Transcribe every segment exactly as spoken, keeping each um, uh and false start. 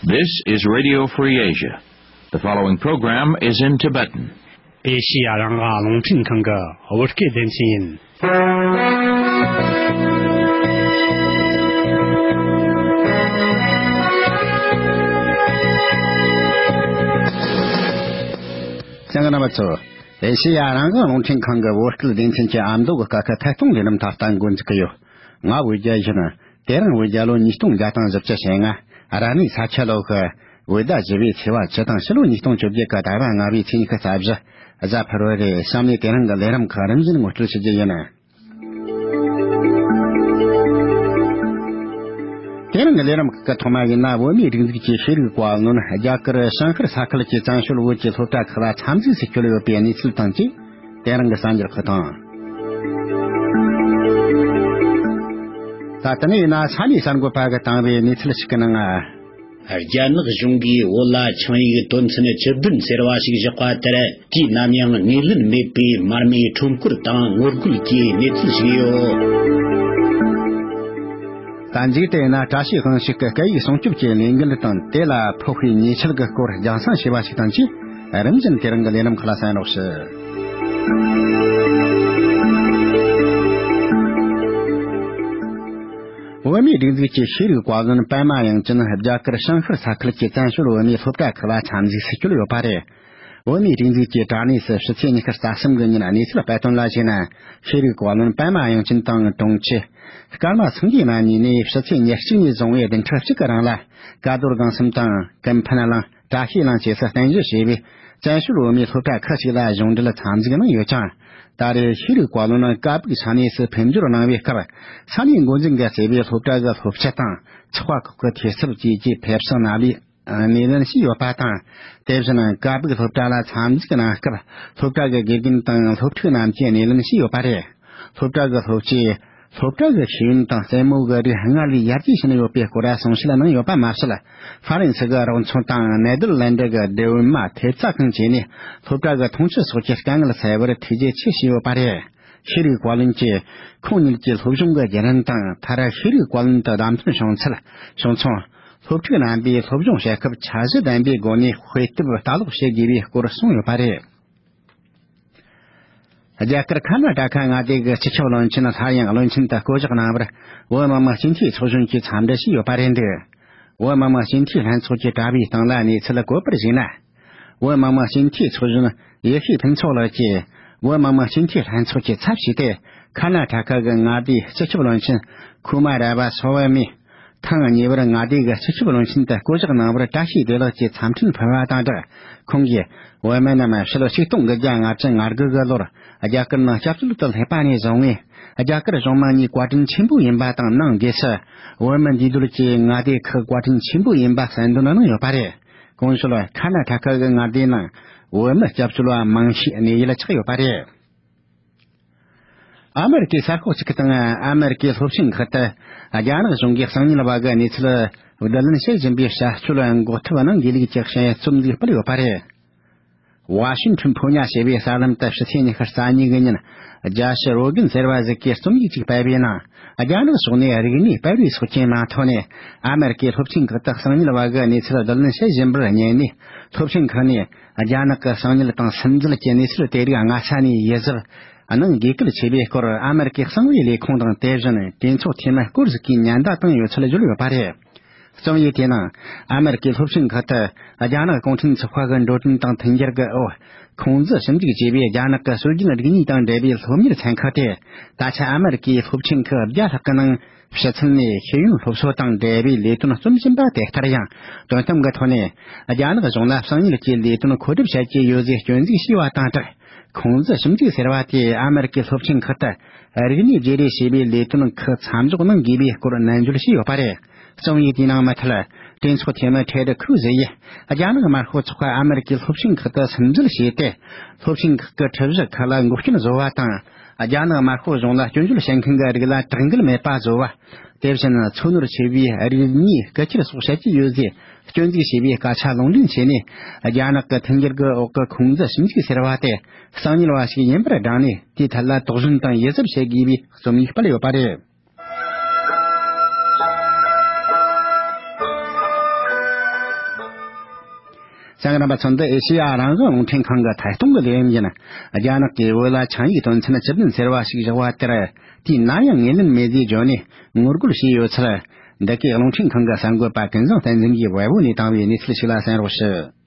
This is Radio Free Asia. The following program is in Tibetan. ཨེ་ཤི་ཡ་རང་དབང་རླུང་འཕྲིན་ཁང་གི་བོད་སྐད་སྡེ་ཚན་ཡིན། གསན་མཁན་རྣམ་པ་ཚོ། ཨེ་ཤི་ཡ་རང་དབང་རླུང་འཕྲིན་ཁང་གི་བོད་སྐད་སྡེ་ཚན་གྱི་ཨ་མདོ་གི་སྐད་ཁ་ཐད་གཏོང་ལས་རིམ་ད་ལྟ་འགོ་འཛུགས་ཀྱི་ཡོད། ང་བོད་རྒྱལ་ཡིན། དེ་རིང་བོད་རྒྱལ་ལོ་ཉིས་སྟོང་བརྒྱ་དང་བཞི་བཅུ་ཞེ་ལྔ། ར་ནི་ས་ཁྱི་ལོ་གི་བོད་ཟླ་བཞི་བའི་ཚེས་པ་བཅུ་དང་ཕྱི་ལོ་ཉིས་སྟོང་བཅོ་བརྒྱད་ཀྱི་ཟླ་བ་ལྔ་བའི་ཚེས་ཉི་ཤུ་རྩ་བཞི། གཟའ་ཕུར་བུ་རེད། གཤམ་ནས་དེ་རིང་གི་ལས་རིམ་ཁག་རིམ་བཞིན་ངོ་སྤྲོད་ཞུ་རྒྱུ་ཡིན། དེ་རིང་གི་ལས་རིམ་ཁག་གི་ཐོག་མ་ཡིན་ན། བོད་མིའི་སྒྲིག་འཛུགས་ཀྱི་ཤེས་རིག་བཀའ་བློན། རྒྱ་གར་བྱང་ཤར་ས་ཁུལ་གྱི་བཙན་བྱོལ་བོད་ཀྱི་སློབ་གྲྭ་ཁག་ལ་འཚམས་གཟིགས་སུ་བསྐྱོད་ཡོད་པའི་གནས་ཚུལ་དང་བཅས། དེ་རིང་གི་གསར་འགྱུར་ཁག་དང་། ད་དེ་ནས་ཡིན་ན་ས་གནས་གསར་འགོད་པ་གིས་བཏང་བའི་གནས་ཚུལ་ཞིག་གི་ནང་། རྒྱ་ནག་གཞུང་གིས་བོད་ལ་ཆིངས་ཡིག་དོན་ཚན་བཅུ་བདུན་ཟེར་བ་ཞིག་བཞག་པ་དེར། དུས་ནམ་ཡང་ངོས་ལེན་མེད་པའི་མར་མེའི་ཁྲོམ་སྐོར་དང་ངོ་རྒོལ་གྱི་གནས་ཚུལ་ཞིག་ཡོད། ད་མཇུག་ཏུ་ཡིན་ན། བཀྲ་ཤིས་དབང་ཕྱུག་གི་སྐད་ཡིག་སྲུང་སྐྱོབ་ཀྱི་ལས་འགུལ་དང་། དེ་ལ་ཕོག་པའི་ཉེས་ཆད་ཀྱི་སྐོར་རྒྱང་སྲིང་བྱས་པ་ཞིག་དང་བཅས། རིམ་བཞིན་དེ་རིང་གི་ལས་རིམ་ཁག་ལ་གསན་རོགས་ཞུ། བོད་མིའི་སྒྲིག་འཛུགས་ཀྱི་ཤེས་རིག་བཀའ་བློན་པད་མ་དབྱངས་ཅན་རྒྱ་གར་བྱང་ཤར་ས་ཁུལ་གྱི་བཙན་བྱོལ་བོད་མིའི་སློབ་གྲྭ་ཁག་ལ་འཚམས་གཟིགས་སུ་བསྐྱོད་ཡོད་པ་རེད། བོད་མིའི་སྒྲིག་འཛུགས་ཀྱི་དྲ་གནས་སུ་ཕྱི་ཚེས་ཉི་ཤུ་རྩ་གསུམ་གི་ཉིན་གནས་ཚུལ་སྤེལ་དོན་ལ་གཞིགས་ན། ཤེས་རིག་བཀའ་བློན་པད་མ་དབྱངས་ཅན་དང་དྲུང་ཆེ་ཀརྨ་སངས་རྒྱས་རྣམ་གཉིས་ནས་ཕྱི་ཚེས་ཉེར་གཅིག་ནས་བཟུང་བའི་བདུན་ཕྲག་གཅིག་གི་རིང་ལ། ཀ་རྡོར་སྒང་གསུམ་དང་ཀུན་ཕན་གླིང་། བཀྲ་ཤིས་གླིང་བཅས་སུ་རྟེན་གཞི་བྱས་པའི་བཙན་བྱོལ་བོད་མིའི་སློབ་གྲྭ་ཁག་ཅིག་ལ་གཞུང་འབྲེལ་འཚམས་གཟིགས་གནང་ཡོད་ཀྱང་། ད་རེས་ཤེས་རིག་བཀའ་བློན་ཀ་སྦུག་ས་གནས་སུ་ཕེབས་འབྱོར་གནང་བའི་སྐབས། ས་གནས་འགོ་འཛིན་གྱིས་གཙོས་པའི་སློབ་གྲྭ་གི་སློབ་སྤྱི་དང་ཚོགས་པ་ཁག་གི་འཐུས་ཚབ་བཅས་ཀྱིས་ཕེབས་བསུ་གནང་བའི་སྣེ་ལེན་བྱས་ཡོད་པ་དང་། དེ་བཞིན་ཀ་སྦུག་སློབ་གྲྭ་ལ་འཚམས་གཟིགས་གནང་སྐབས། སློབ་གྲྭ་གི་དགེ་རྒན་དང་སློབ་ཕྲུག་རྣམས་ཀྱིས་སྣེ་ལེན་བྱས་ཡོད་པ་རེད། སློབ་གྲྭ་གི་སློབ་སྤྱིས་སློབ་གྲྭ་གི་ཤེས་ཡོན་དང་རྩེད་མོ་གི་རིགས་སྔར་ལས་ཡར་རྒྱས་ཕྱིན་ཡོད་པའི་སྐོར་གསུང་བཤད་གནང་ཡོད་པ་མ་ཟད། ཧྥ་རན་སི་གི་རོགས་ཚོགས་དང་ནེ་དར་ལན་ཌི་གི་སྡེ་བ་མ་ཐེབས་རྩ་ཁང་བཅས་ནས་སློབ་གྲྭ་གི་འཐུང་ཆུ་སོགས་ཀྱི་དཀའ་ངལ་སེལ་བར་ཐུགས་རྗེ་ཆེ་ཞུས་ཡོད་པ་རེད། ཤེས་རིག་བཀའ་བློན་གྱིས་ཁོང་ཉིད་ཀྱི་སློབ་སྦྱོང་གི་བརྒྱུད་རིམ་དང་། མཐར་ཤེས་རིག་བཀའ་བློན་དུ་བདམས་ཐོན་བྱུང་ཚུལ། བྱུང་ཚུལ། སློབ་ཕྲུག་རྣམ་པས་སློབ་སྦྱོང་བྱེད་སྐབས་འཆར་གཞི་ལྡན་པའི་སྒོ་ནས་དཔེ་དེབ་ལྟ་ཀློག་བྱེད་དགོས་པའི་སྐོར་གསུངས་ཡོད་པ་རེད། རྒྱ་གར་ཁ་ན་ཏ་ཁ་མངའ་སྡེ་གི་སྤྱི་ཁྱབ་བློན་ཆེན་སླར་ཡང་བློན་ཆེན་དུ་བསྐོ་གཞག་གནང་བར། བོད་མི་མང་སྤྱི་འཐུས་ཚོགས་གཞོན་གྱིས་འཚམས་འདྲི་ཞུས་ཡོད་པ་རེད་འདུག་བོད་མི་མང་སྤྱི་འཐུས་ལྷན་ཚོགས་ཀྱི་དྲ་བའི་སྟེང་ལ་གནས་ཚུལ་བཀོད་པར་གཞིགས་ན། བོད་མི་མང་སྤྱི་འཐུས་ཚོགས་གཞོན་ཡེ་ཤེས་ཕུན་ཚོགས་ལགས་ཀྱིས། བོད་མི་མང་སྤྱི་འཐུས་ལྷན་ཚོགས་ཀྱི་ཚབ་བྱས་ཏེ། ཁ་ན་ཏ་ཁ་གི་མངའ་སྡེའི་སྤྱི་ཁྱབ་བློན་ཆེན་ཁུ་མ་ར་བ་སོ་བ་མས། ཐེངས་གཉིས་པར་མངའ་སྡེ་གི་སྤྱི་ཁྱབ་བློན་ཆེན་དུ་བསྐོ་གཞག་གནང་བར་བཀྲ་ཤིས་བདེ་ལེགས་ཀྱི་འཚམས་འཕྲིན་ཕུལ་བ་དང་སྦྲགས། ཁོང་གིས་བོད་མི་རྣམས་ཕྱི་ལོ་ཆིག་སྟོང་དགུ་བརྒྱ་ལྔ་བཅུ་ང་དགུ་གི་ལོར་རྒྱ་གར་ནང་སྐྱབས་བཅོལ་དུ་སླེབས་པ་ནས་བཟུང་བས། རྒྱ་གར་གཞུང་མང་གཉིས་བཀའ་དྲིན་ཆེན་པོ་ཡིན་པ་དང་། ནང་སྒོས་སུ་བོད་མི་འདུས་སྡོད་ཀྱི་མངའ་སྡེ་ཁག་བཀའ་དྲིན་ཆེན་པོ་ཡིན་པ་གསལ་འདོན་གནང་ཡོད་པ་རེད། གོང་ཞུས་ཁ་ན་ཏ་ཁ་གི་མངའ་སྡེའི་ནང་བོད་མི་སྐྱབས་བཅོལ་བ་མང་ཤོས་གནས་ཡུལ་ཆགས་ཡོད་པ་རེད། ཨ་མེ་རི་ཀའི་གསར་ཤོག་ཅིག་གི་སྟེང་། ཨ་མེ་རི་ཀའི་སློབ་ཆེན་ཁག་ཏུ་རྒྱ་ནག་གཞུང་གིས་གསང་ཉུལ་བ་གི་གནས་ཚུལ་བསྡུ་ལེན་བྱེད་བཞིན་པའི་བྱ་སྤྱོད་འགོག་ཐབས་གནང་དགོས་ལུགས་ཀྱི་དཔྱད་རྩོམ་ཞིག་སྤེལ་ཡོད་པ་རེད། ཝ་ཤིང་ཊོན་ཕོ་ཉ་ཞེས་པའི་གསར་ལམ་དུ་ཕྱི་ཚེས་ཉི་ཤུ་རྩ་གཉིས་གི་ཉིན། རྒྱལ་སྤྱི་རོ་གིན་ཟེར་བ་ཞིག་གིས་རྩོམ་ཡིག་ཅིག་སྤེལ་བའི་ནང་། རྒྱ་ནག་ཕྱོགས་ནས་རིག་གནས་སྤེལ་རེས་སོགས་ཀྱི་མིང་ཐོག་ནས། ཨ་མེ་རི་ཀའི་སློབ་ཆེན་ཁག་ཏུ་གསང་ཉུལ་བ་གི་གནས་ཚུལ་བསྡུ་ལེན་བྱེད་བཞིན་པར་བརྙས་ནས། སློབ་ཆེན་ཁག་ནས་རྒྱ་ནག་གི་གསང་ཉུལ་དང་སིམ་འཛུལ་གྱི་གནས་ཚུལ་དེ་རིགས་སྔ་ས་ནས་ཡིད་གཟབ་གནང་དགོས་གལ་ཆེ་བའི་སྐོར། ཨ་མེ་རི་ཀའི་གསང་བའི་ལས་ཁུངས་དང་། དེ་བཞིན་གྲོས་ཚོགས་འཐུས་མི་སྐོར་ཟིག་གིས་ཉེན་བརྡ་བཏང་ཡོད་ཚུལ་བརྗོད་ཡོད་པ་རེད། རྩོམ་ཡིག་དེའི་ནང་། ཨ་མེ་རི་ཀའི་སློབ་ཆེན་ཁག་ཏུ་རྒྱ་ནག་གུང་ཁྲན་ཚོགས་པ་གི་འགྲོ་གྲོན་དང་མཐུན་འགྱུར་གྱི་འོག་ཁུང་ཙི་ཞིབ་འཇུག་ཅེས་པའི་རྒྱ་ནག་གི་སྲོལ་རྒྱུན་རིག་གནས་དང་འབྲེལ་བའི་སློབ་གཉེར་ཚན་ཁག་དེ། ད་ཆ་ཨ་མེ་རི་ཀའི་སློབ་ཆེན་ཁག་བརྒྱ་ལྷག་གི་ནང་ཕྱི་ཚུལ་ནས་ཤེས་ཡོན་སློབ་གསོ་དང་འབྲེལ་བའི་ལས་དོན་རྩོམ་བཞིན་པ་དེ་ལྟར་ཡང་། དོན་དམ་གྱི་ཐོག་ནས་རྒྱ་ནག་གཞུང་ལ་གསང་ཉུལ་གྱི་ལས་དོན་མཁོ་སྒྲུབ་བྱ་རྒྱུའི་ཡོད་ཚུལ་སྐྱོན་འཛུགས་བྱས་པ་དང་སྦྲགས། ཁུང་ཙི་ཞིབ་འཇུག་ཟེར་བ་དེས་ཨ་མེ་རི་ཀའི་སློབ་ཆེན་ཁག་ཏུ་རིག་གནས་བརྗེ་རེས་བྱས་པའི་ལས་དོན་ཁག་མཚམས་འཇོག་གནང་དགོས་པའི་སྐོར་ནན་བརྗོད་བྱས་ཡོད་པ་རེད། རྩོམ་ཡིག་དེའི་ནང་མུ་མཐུད། གྲོས་ཚོགས་འཐུས་མི་ཁྲེ་ཌི་ཁུ་ཟེ་ཡིས། རྒྱ་ནག་དམར་ཤོག་ཚོགས་པ་ཨ་མེ་རི་ཀའི་སློབ་ཆེན་ཁག་ཏུ་སིམ་འཛུལ་བྱས་ཏེ། སློབ་ཆེན་ཁག་གི་ཁྲིད་གཞི་ཁག་ལ་འགོག་རྐྱེན་བཟོ་བ་དང་། རྒྱ་ནག་དམར་ཤོག་གཞུང་ལ་སྐྱོན་བརྗོད་བྱེད་མཁན་གྱི་རིགས་ལ་དྲག་འགུལ་མེད་པ་བཟོ་བ། དེ་བཞིན་ཚོ་ནོར་ཆེ་བའི་རིག་གནས་རྐུ་འཁྱེར་སོགས་བྱེད་ཀྱི་ཡོད་ཅེས་སྐྱོན་འཛུགས་བྱས་པའི་སྐད་ཆ་ལུང་འདྲེན་བྱས་ནས། རྒྱ་ནག་གི་མཐུན་འགྱུར་གྱི་འོག་གི་ཁུང་ཙི་ཞིབ་འཇུག་ཟེར་བ་དེ་གསང་ཉུལ་བ་ཞིག་ཡིན་པར་བསྒྲངས་ནས། དེའི་ཐད་ལ་དོགས་ཟོན་དང་ཡིད་གཟབ་བྱེད་དགོས་པའི་རྩོམ་ཡིག་སྤེལ་ཡོད་པ་རེད། གསན་མཁན་རྣམ་པ་ཚོ། འདི་ཨེ་ཤེ་ཡ་རང་དབང་རླུང་འཕྲིན་ཁང་གི་ཐད་གཏོང་གི་ལས་རིམ་ཡིན། རྒྱ་ནག་གིས་བོད་ལ་ཆིངས་ཡིག་དོན་ཚན་བཅུ་བདུན་ཟེར་བ་ཞིག་བཞག་པ་དེར་དུས་ནམ་ཡང་ངོས་ལེན་མེད་ཅེས་བརྗོད་ནས་ངོ་རྒོལ་བྱས་ཡོད་ཚུལ། འདི་གའི་རླུང་འཕྲིན་ཁང་གི་གསར་འགོད་པ་ཀུན་བཟང་བསྟན་འཛིན་གྱིས་བལ་པོ་ནས་བཏང་བའི་གནས་ཚུལ་ཞིག་ལ་གསན་རོགས་ཞུ།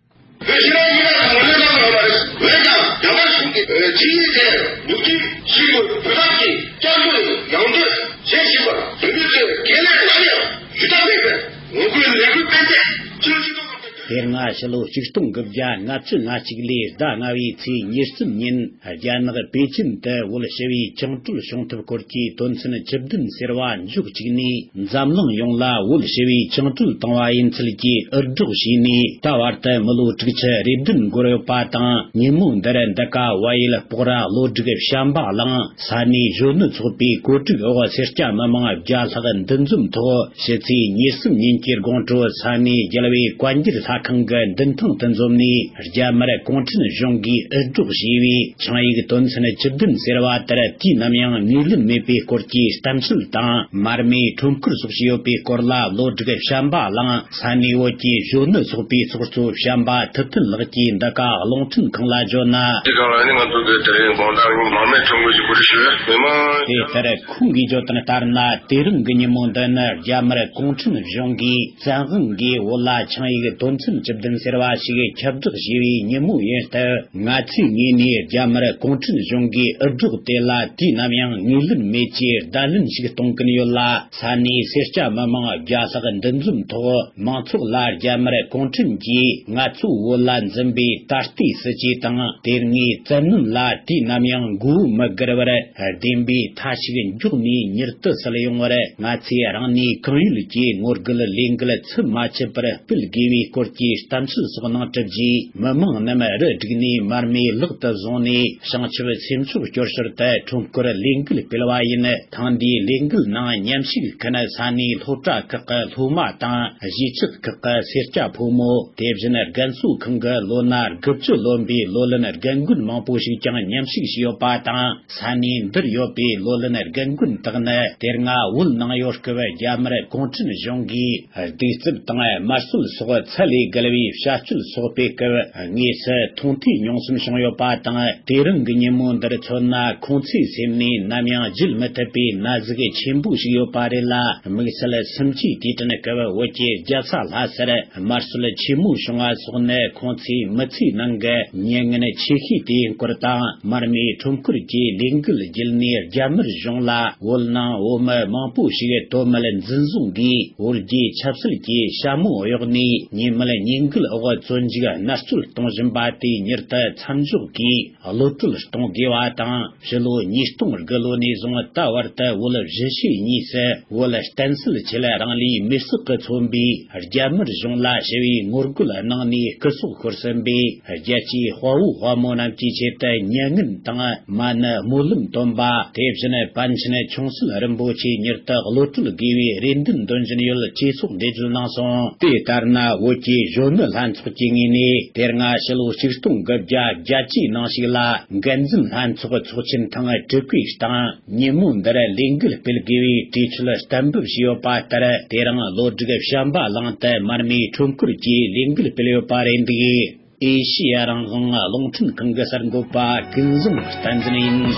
བོད་ཕྱི་ནང་གཉིས་ཀ་དང་ལུགས་དང་ལ་མ་རེད། བོད་དང་རྒྱ་དམར་གཞུང་གི་ཆིངས་ཡིག་དེ་མུ་མཐུད་ཞིག་ཏུ་བོད་ཐབས་ཀྱིས་བསྐྱར་བཟོ་ཡང་དོན་བྱེད་བཞིན་པར་བོད་མི་ཚོས་ཁས་ལེན་ནམ་ཡང་ཞུ་ཐབས་མེད་པས་ངོ་རྒོལ་ལས་འགུལ་སྤེལ་ཏེ་ཕྱི་ལོ་ཆིག་སྟོང་དང་དེ་སྔ་ཕྱི་ལོ་ཆིག་སྟོང་དགུ་བརྒྱ་ལྔ་བཅུ་ང་གཅིག་ལོའི་ཟླ་ལྔ་བའི་ཚེས་ཉེར་གསུམ་ཉིན། རྒྱ་ནག་པེ་ཅིན་དུ་བོད་ཞི་བའི་བཅིངས་འགྲོལ་བྱུང་ཐབས་སྐོར་གྱི་དོན་ཚན་བཅུ་བདུན་ཟེར་བ་འཇོག་བཅུག་ནས། འཛམ་གླིང་ཡོངས་ལ་བོད་ཞི་བའི་བཅིངས་འགྲོལ་བཏང་བ་ཡིན་ཚུལ་གྱི་འུར་སྒྲོག་བྱས་ནས། ད་བར་དུ་མི་ལོ་དྲུག་ཅུ་རེ་བདུན་འགོར་ཡོད་པ་དང་། ཉིན་མོ་འདིར་འདི་ག་བལ་ཡུལ་སྤོག་ར་བློ་སྒྲུབ་བྱམས་པ་གླིང་ས་གནས་གཞོན་ནུ་ཚོགས་པའི་གོ་སྒྲིག་འོག་སེར་སྐྱ་མི་མང་བརྒྱ་ལྷག་འདུ་འཛོམས་ཐོག་ཕྱི་ཚེས་ཉེར་གསུམ་ཉིན་གྱི་དགོང་དྲོ་ས་གནས་རྒྱལ་བའི་བཀའ་འགྱུར་ལྷ་ཁང་གི་མདུན་ཐང་དུ་འཛོམས་ནས། རྒྱ་དམར་གུང་ཁྲན་གཞུང་གིས་འུར་སྒྲོག་བྱས་པའི་ཆིངས་ཡིག་དོན་ཚན་བཅུ་བདུན་ཟེར་བ་དེར་དུས་ནམ་ཡང་ངོས་ལེན་མེད་པའི་སྐོར་གྱི་གཏམ་བཤད་དང་། མར་མེ་ཁྲོམ་སྐོར་སོགས་བྱས་ཡོད་པའི་སྐོར་ལ། བློ་སྒྲུབ་བྱམས་པ་གླིང་ས་གནས་བོད་ཀྱི་གཞོན་ནུ་ཚོགས་པའི་ཚོགས་གཙོ་བྱམས་པ་ཐུབ་བསྟན་ལགས་ཀྱིས་འདི་ག་རླུང་འཕྲིན་ཁང་ལ་བརྗོད་ན། དེ་གང་ལ་ནི་ང་ཚོ་གི་དེ་རིང་དགོང་དག་ངས་མར་མེ་ཁྲོམ་སྐོར་ཞིག་གོ་སྒྲིག་ཞུས། མི་མང་། དེ་ལྟར་ཁོང་གིས་བརྗོད་དོན་ལྟར་ན། དེ་རིང་གི་ཉིན་མོ་འདི་ནི་རྒྱ་དམར་གུང་ཁྲན་གཞུང་གིས་བཙན་དབང་གིས་བོད་ལ་ཆིངས་ཡིག་དོན་ཚན་བཅུ་བདུན་ཟེར་བ་ཞིག་ཁྱབ་བསྒྲགས་བྱས་པའི་ཉིན་མོ་ཡིན་སྟབས། ང་ཚོའི་ངོས་ནས་རྒྱ་དམར་གུང་ཁྲན་གཞུང་གིས་འུར་སྒྲོག་དེ་ལ་དུས་ནམ་ཡང་ངོས་ལེན་མེད་ཅེས་བརྡ་ལན་ཞིག་གཏོང་གིན་ཡོད་ལ། ས་གནས་སེར་སྐྱ་མི་མང་བརྒྱ་ལྷག་འདུ་འཛོམས་ཐོག་མང་ཚོགས་ལ་རྒྱ་དམར་གུང་ཁྲན་གྱིས་ང་ཚོ་བོད་ལ་འཛིན་པའི་ད་ལྟའི་སྲིད་ཇུས་དང་། དེ་སྔའི་བཙན་གནོན་ལ་དུས་ནམ་ཡང་མགོ་བོ་མི་སྒུར་བར། བདེན་པའི་མཐའ་ཞིག་མགྱོགས་ནས་མྱུར་དུ་སེལ་ཡོང་བར། ང་ཚོས་རང་ནུས་གང་ཡོད་ཀྱིས་ངོ་རྒོལ་ལས་འགུལ་ཚུད་མ་ཆད་པར་སྤེལ་དགོས་པའི་སྐོར་གྱི་གཏམ་བཤད་སོགས་གནང་གྲུབ་རྗེས། མི་མང་རྣམས་རུ་བསྒྲིགས་ནས་མར་མེ་ལག་ཏུ་བཟུང་ནས། བྱང་ཆུབ་སེམས་མཆོག་སྐྱོར་ཞོར་དུ་ཁྲོམ་སྐོར་ལས་འགུལ་སྤེལ་བ་ཡིན། ཐེངས་འདིའི་ལས་འགུལ་ནང་མཉམ་ཞུགས་མཁན་ས་གནས་སློབ་གྲྭ་ཁག་གི་སློབ་མ་དང་། གཞིས་ཆགས་ཁག་གི་སེར་སྐྱ་ཕོ་མོ། དེ་བཞིན་རྒན་གསོ་ཁང་གི་ལོ་ན་དགུ་བཅུ་ལོན་པའི་ལོ་ལོན་རྒན་རྒོན་མང་པོ་ཞིག་ཀྱང་མཉམ་ཞུགས་བྱས་ཡོད་པ་དང་། ས་གནས་འདིར་ཡོད་པའི་ལོ་ལོན་རྒན་རྒོན་དག་ནི། དེ་སྔ་བོད་ནང་ཡོད་སྐབས་རྒྱ་དམར་གུང་ཁྲན་གཞུང་གིས་གདུག་རྩུབ་དང་དམར་གསོད་སོགས་ཚད་ལས་བརྒལ་བའི་བྱ་སྤྱོད་སོགས་སྤེལ་སྐབས། དངོས་སུ་མཐོང་ཐོས་མྱོང་གསུམ་བྱུང་ཡོད་པ་དང་། དེ་རིང་གི་ཉིན་མོ་འདིར་མཚོན་ན། ཁོང་ཚོའི་སེམས་ནས་ནམ་ཡང་བརྗེད་མི་ཐུབ་པའི་ན་ཟུག་ཆེན་པོ་ཞིག་ཡོད་པ་རེད་ལ། དམིགས་བསལ་སུམ་ཅུའི་དུས་དྲན་སྐབས་བོད་ཀྱི་རྒྱལ་ས་ལྷ་སར་དམར་གསོད་ཆེན་མོ་བྱུང་བ་སོགས་ནི། ཁོང་ཚོའི་མི་ཚེའི་ནང་གི་མྱ་ངན་ཆེ་ཤོས་དེའི་སྐོར་དང་། མར་མེའི་ཁྲོམ་སྐོར་གྱི་ལས་འགུལ་བརྒྱུད་ནས་རྒྱ་དམར་གཞུང་ལ་བོད་ནང་བོད་མི་མང་པོ་ཞིག་དོན་མེད་འཛིན་བཟུང་གིས། བོད་རྒྱའི་ཆབ་སྲིད་ཀྱི་ཞྭ་མོ་གཡོགས་ནས། ཉེས་མེད་ཉེས་འགུལ་འོག་བཙོན་འཇུག་མནར་གཅོད་གཏོང་བཞིན་པ་དེ་མྱུར་དུ་མཚམས་འཇོག་གིས་གློད་བཀྲོལ་གཏོང་དགོས་པ་དང་། ཕྱི་ལོ་ཉིས་སྟོང་དགུ་ལོ་ནས་བཟུང་ད་བར་དུ་བོད་གཞིས་བྱེས་གཉིས་སུ་བོད་བསྟན་སྲིད་ཆེད་རང་ལུས་མེར་སྲེག་གིས་མཚོན་པའི་རྒྱ་དམར་གཞུང་ལ་ཞི་བའི་ངོ་རྒོལ་གནང་ནས་སྐུ་སྲོག་ཤོར་ཟིན་པའི་རྒྱལ་གཅེས་དཔའ་བོ་དཔའ་མོ་རྣམས་ཀྱི་ཆེད་དུ་མྱ་ངན་དང་མ་ཎི་སྨོན་ལམ་འདོན་པ། དེ་བཞིན་པཎ་ཆེན་ཆུང་སྲིད་རིན་པོ་ཆེ་མྱུར་དུ་གློད་བཀྲོལ་དགོས་པའི་རེ་འདུན་འདོན་བཞིན་ཡོད་ཅེས་སོགས་འགྲེལ་བརྗོད་གནང་སོང་། དེ་ལྟར་ན། བོད་ཀྱི་གཞོན་ནུ་ལྷན་ཚོགས་ཀྱི་ངོས་ནས། དེ་སྔ་ཕྱི་ལོ་ཆིག་སྟོང་དགུ་བརྒྱ་བརྒྱད་ཅུའི་ནང་ཞིག་ལ། འགན་འཛིན་ལྷན་ཚོགས་ཚོགས་ཆེན་ཐེངས་དྲུག་པའི་སྟེང་། ཉིན་མོ་འདིར་ལས་འགུལ་སྤེལ་དགོས་པའི་གྲོས་ཆོད་གཏན་འབེབས་བྱས་ཡོད་པ་ལྟར། དེ་རིང་བློ་སྒྲིག་བྱམས་པ་གླིང་དུ་མར་མེའི་ཁྲོམ་སྐོར་གྱི་ལས་འགུལ་སྤེལ་ཡོད་པ་རེད་འདུག། ཨེ་ཤེ་ཡ་རང་དབང་རླུང་འཕྲིན་ཁང་གི་གསར་འགོད་པ་ཀུན་བཟང་བསྟན་འཛིན་ཡིན།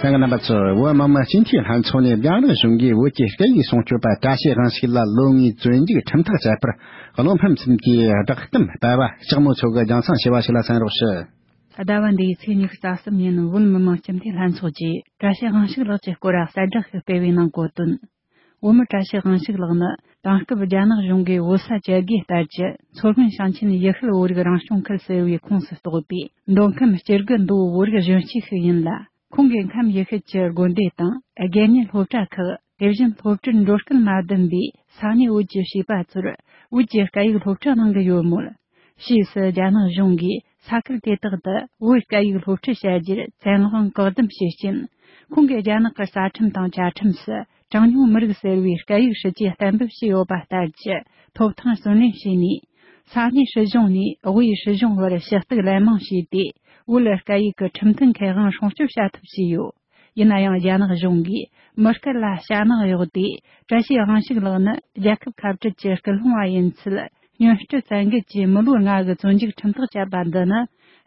གསན་མཁན་རྣམ་པ་ཚོ། བོད་མི་མང་སྤྱི་འཐུས་ལྷན་ཚོགས་ནས་རྒྱ་ནག་གཞུང་གིས་བོད་ཀྱི་སྐད་ཡིག་སྲུང་སྐྱོབ་པ་བཀྲ་ཤིས་དབང་ཕྱུག་ལ་ལོ་ལྔའི་བཙོན་འཇུག་ཁྲིམས་ཐག་བཅད་པར། བློ་ཕམ་ཚུན་གྱི་བསྒྲགས་གཏམ་སྤེལ་བ་ལྕགས་མོ་མཚོ་གིས་རྒྱང་སྲིང་ཞུས་པ་ཞིག་ལ་གསན་རོགས་ཞུ། ཟླ་བ་འདིའི་ཚེས་ཉི་ཤུ་རྩ་གསུམ་ཉིན། བོད་མི་མང་སྤྱི་འཐུས་ལྷན་ཚོགས་ཀྱིས་བཀྲ་ཤིས་དབང་ཕྱུག་ལགས་ཀྱི་སྐོར་གསལ་བསྒྲགས་ཤིག་སྤེལ་བའི་ནང་གོ་དོན། བོད་མི་བཀྲ་ཤིས་དབང་ཕྱུག་ལགས་ནི། དེང་སྐབས་རྒྱ་ནག་གཞུང་གིས་བོད་ས་བཅད་དགོས་ལྟར་གྱི་མཚོ་སྔོན་ཞིང་ཆེན་ཡུལ་ཤུལ་བོད་རིགས་རང་སྐྱོང་ཁུལ་ཟེར་བའི་ཁོངས་སུ་གཏོགས་པའི་མདོ་ཁམས་སྐྱེ་རྒུ་མདོ་བོད་རིགས་གཞོན་སྐྱེས་ཤིག་ཡིན་ལ། ཁོང་གིས་ཁམས་ཡུལ་ཤུལ་གྱི་དགོན་སྡེ་དང་། དགེ་བསྙེན་སློབ་གྲྭ་ཁག། དེ་བཞིན་སློབ་གྲྭར་འགྲོ་སྐལ་མ་ལྡན་པའི་ས་གནས་བོད་ཀྱི་བྱིས་པ་ཚོར་བོད་ཀྱི་སྐད་ཡིག་སློབ་ཁྲིད་གནང་གི་ཡོད་མོད། ཕྱིས་སུ་རྒྱ་ནག་གཞུང་གིས་ས་ཁུལ་དེ་དག་ཏུ་བོད་སྐད་ཡིག་སློབ་ཁྲིད་བྱ་རྒྱུར་བཙན་དབང་བཀག་སྡོམ་བྱས་རྐྱེན། ཁོང་གིས་རྒྱ་ནག་གི་རྩ་ཁྲིམས་དང་བཅའ་ཁྲིམས་སུ། གྲངས་ཉུང་མི་རིགས་ཟེར་བའི་སྐད་ཡིག་སྲིད་ཇུས་གཏན་འབེབས་བྱས་ཡོད་པ་ལྟར་གྱི་ཐོབ་ཐང་བརྩོན་ལེན་བྱས་ནས། ས་གནས་སྲིད་གཞུང་ནས་དབུས་སྲིད་གཞུང་བར་ཞུ་གཏུག་ལན་མང་བྱས་ཏེ། བོད་སྐད་ཡིག་གི་ཁྲིམས་མཐུན་ཁེ་དབང་སྲུང་སྐྱོབ་བྱ་ཐབས་བྱས་ཡོད། ཡིན་ན་ཡང་རྒྱ་ནག་གཞུང་གིས་མི་སྐད་ལ་ཞྭ་ནག་གཡོགས་ཏེ། བཀྲ་ཤིས་དབང་ཕྱུག་ལགས་ནི་རྒྱལ་ཁབ་ཁ་བྲལ་གྱི་སྐུལ་སློང་བ་ཡིན་ཚུལ། སྨྱོན་སྤྲོད་བཙན་འགེལ་གྱིས་མི་ལོ་ལྔ་གི་བཙོན་འཇུག་ཁྲིམས་ཐག་བཅད་པ་འདི་ནི།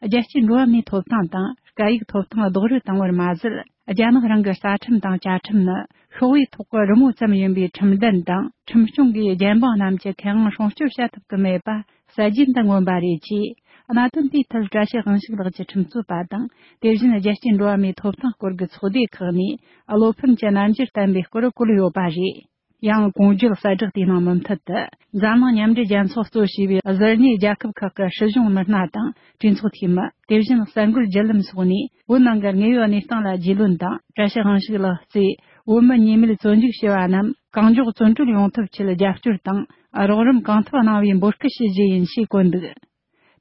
རྒྱལ་སྤྱིའི་འགྲོ་བ་མིའི་ཐོབ་ཐང་དང་སྐད་ཡིག་ཐོབ་ཐང་རྡོག་རོལ་བཏང་བར་མ་ཟད། རྒྱ་ནག་རང་གི་རྩ་ཁྲིམས་དང་བཅའ་ཁྲིམས་ནི། ཤོག་བུའི་ཐོག་གི་རི་མོ་ཙམ་ཡིན་པའི་ཁྲིམས་གཏན་དང་། ཁྲིམས་སྐྱོང་གིས་རྒྱལ་འབངས་རྣམས་ཀྱི་ཁེ་དབང་སྲུང་སྐྱོབ་བྱ་ཐུབ་ཀྱི་མེད་པ། གསལ་བརྗོད་འདི་མངོན་པ་རེད་ཅེས། གནད་དོན་དེའི་ཐད་བཀྲ་ཤིས་དབང་ཕྱུག་ལགས་ཀྱི་ཁྲིམས་རྩོད་པ་དང་། དེ་བཞིན་རྒྱལ་སྤྱིའི་འགྲོ་བ་མིའི་ཐོབ་ཐང་སྐོར་གྱི་ཚོགས་སྡེ་ཁག་ནས། བློ་ཕམ་གྱི་རྣམ་འགྱུར་བསྟན་པའི་སྐོར་བཀོད་ཡོད་པ་རེད། ཡང་། གོང་བརྗོད་གསལ་བསྒྲགས་དེའི་ནང་མུ་མཐུད་དུ། འཛམ་གླིང་མཉམ་འབྲེལ་རྒྱལ་ཚོགས་གཙོ་བྱས་པའི་གཟུར་གནས་རྒྱལ་ཁབ་ཁག་གི་སྲིད་གཞུང་མི་སྣ་དང་། གྲོས་ཚོགས་འཐུས་མི། དེ་བཞིན་གསར་འགོད་བརྒྱུད་ལམ་སོགས་ནས། བོད་ནང་གི་དངོས་ཡོད་གནས་སྟངས་ལ་རྒྱུས་ལོན་དང་། བཀྲ་ཤིས་དབང་ཕྱུག་ལགས་གཙོས། བོད་མི་ཉེས་མེད་བཙོན་འཇུག་བྱས་པ་རྣམས། གང་མགྱོགས་བཙོན་གྲོལ་ཡོང་ཐབས་ཆེད་རྒྱབ་སྐྱོར་དང་། རོགས་རམ་གང་ཐུབ་གནང་བའི་འབོད་སྐུལ་ཞུ་རྒྱུ་ཡིན་ཞེས་བཀོད་འདུག་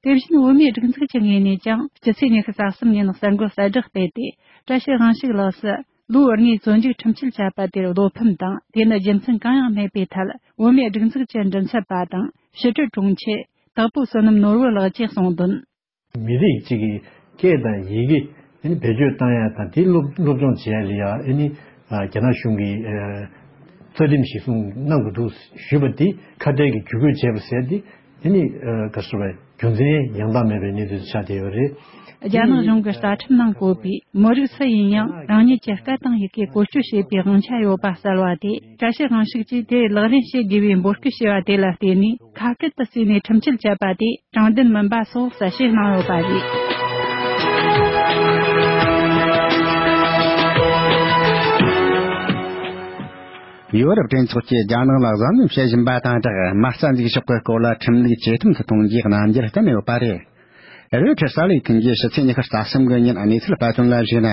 དེ་བཞིན། བོད་མིའི་སྒྲིག་འཛུགས་ཀྱི་ངོས་ནས་ཀྱང་། སྤྱི་ཚེས་ཉི་ཤུ་རྩ་གསུམ་ཉིན་གསར་འགོད་གསལ་བསྒྲགས་སྤེལ་ཏེ། བཀྲ་ཤིས་དབང་ཕྱུག་ལགས་སུ། ལོ་ལྔའི་བཙོན་འཇུག་ཁྲིམས་ཆད་བཅད་པ་དེར་བློ་ཕམ་དང་། དེ་ནི་རྒྱུ་མཚན་གང་ཡང་མེད་པའི་ཐད། བོད་མིའི་སྒྲིག་འཛུགས་ཀྱི་མགྲིན་ཚབ་པ་དང་། ཕྱི་དྲིལ་དྲུང་ཆེ། དྭགས་པོ་བསོད་ནམས་ནོར་བུ་ལགས་ཀྱིས་གསུངས་དོན། མི་རིགས་གཅིག་གི་སྐད་དང་ཡི་གེ་ཨ་ནི་བེད་སྤྱོད་བཏང་ཡ་དང་། དེ་སློབ་སློབ་སྦྱོང་བྱེད་ཡ་ལ་ཡ་ཨ་ནི་རྒྱ་ནག་གཞུང་གིས་རྩ་ཁྲིམས་གཞི་བཟུང་གནང་དགོས་འདུག་ཞུས་པ་དེ་ཁ་བྲལ་གྱི་བརྒྱུད་སྐུལ་བྱས་པ་ཟེར་ཏེ། ཨ་ནི་ག་རེ་ཟེར་བ། རྒྱུ་མཚན་ཡང་དག་མེད་པའི་གནས་ཚུལ་ཆགས་བསྡད་ཡོད་རེད། རྒྱ་ནག་གཞུང་གི་རྩ་ཁྲིམས་ནང་བཀོད་པའི་མི་རིགས་སུ་ཡིན་ཡང་རང་ཉིད་ཀྱི་སྐད་དང་ཡི་གེ་བཀོལ་སྤྱོད་བྱེད་པའི་དབང་ཆ་ཡོད་པ་གསལ་བ་དེ། བཀྲ་ཤིས་དབང་ཕྱུག་གིས་དེ་ལག་ལེན་བྱེད་དགོས་པའི་འབོད་སྐུལ་བྱས་པ་དེ་ལ་བརྟེན་ནས། ཁ་བྲལ་དུ་བརྩིས་ནས་ཁྲིམས་ཆད་བཅད་པ་དེ་དྲང་བདེན་མིན་པ་སོགས་གསལ་བཤད་གནང་ཡོད་པ་རེད། ཡོ་རོབ་གྲོས་ཚོགས་ཀྱིས་རྒྱ་ནག་ལ་བཟའ་ཟླུམ་བྱེད་བཞིན་པ་དང་སྦྲགས། མ་རྩ་འཛུགས་ཕྱོགས་ཀྱི་སྐོར་ལ་ཁྲིམས་ལུགས་ཇེ་མཐུན་དུ་གཏོང་རྒྱུའི་རྣམ་འགྱུར་བསྟན་ཡོད་པ་རེད། རོའི་ཊར་གསར་ལས་ཁང་གིས་ཕྱི་ཚེས་ཉི་ཤུ་རྩ་གསུམ་གི་ཉིན་གནས་ཚུལ་སྤེལ་དོན་ལ་གཞིགས་ན།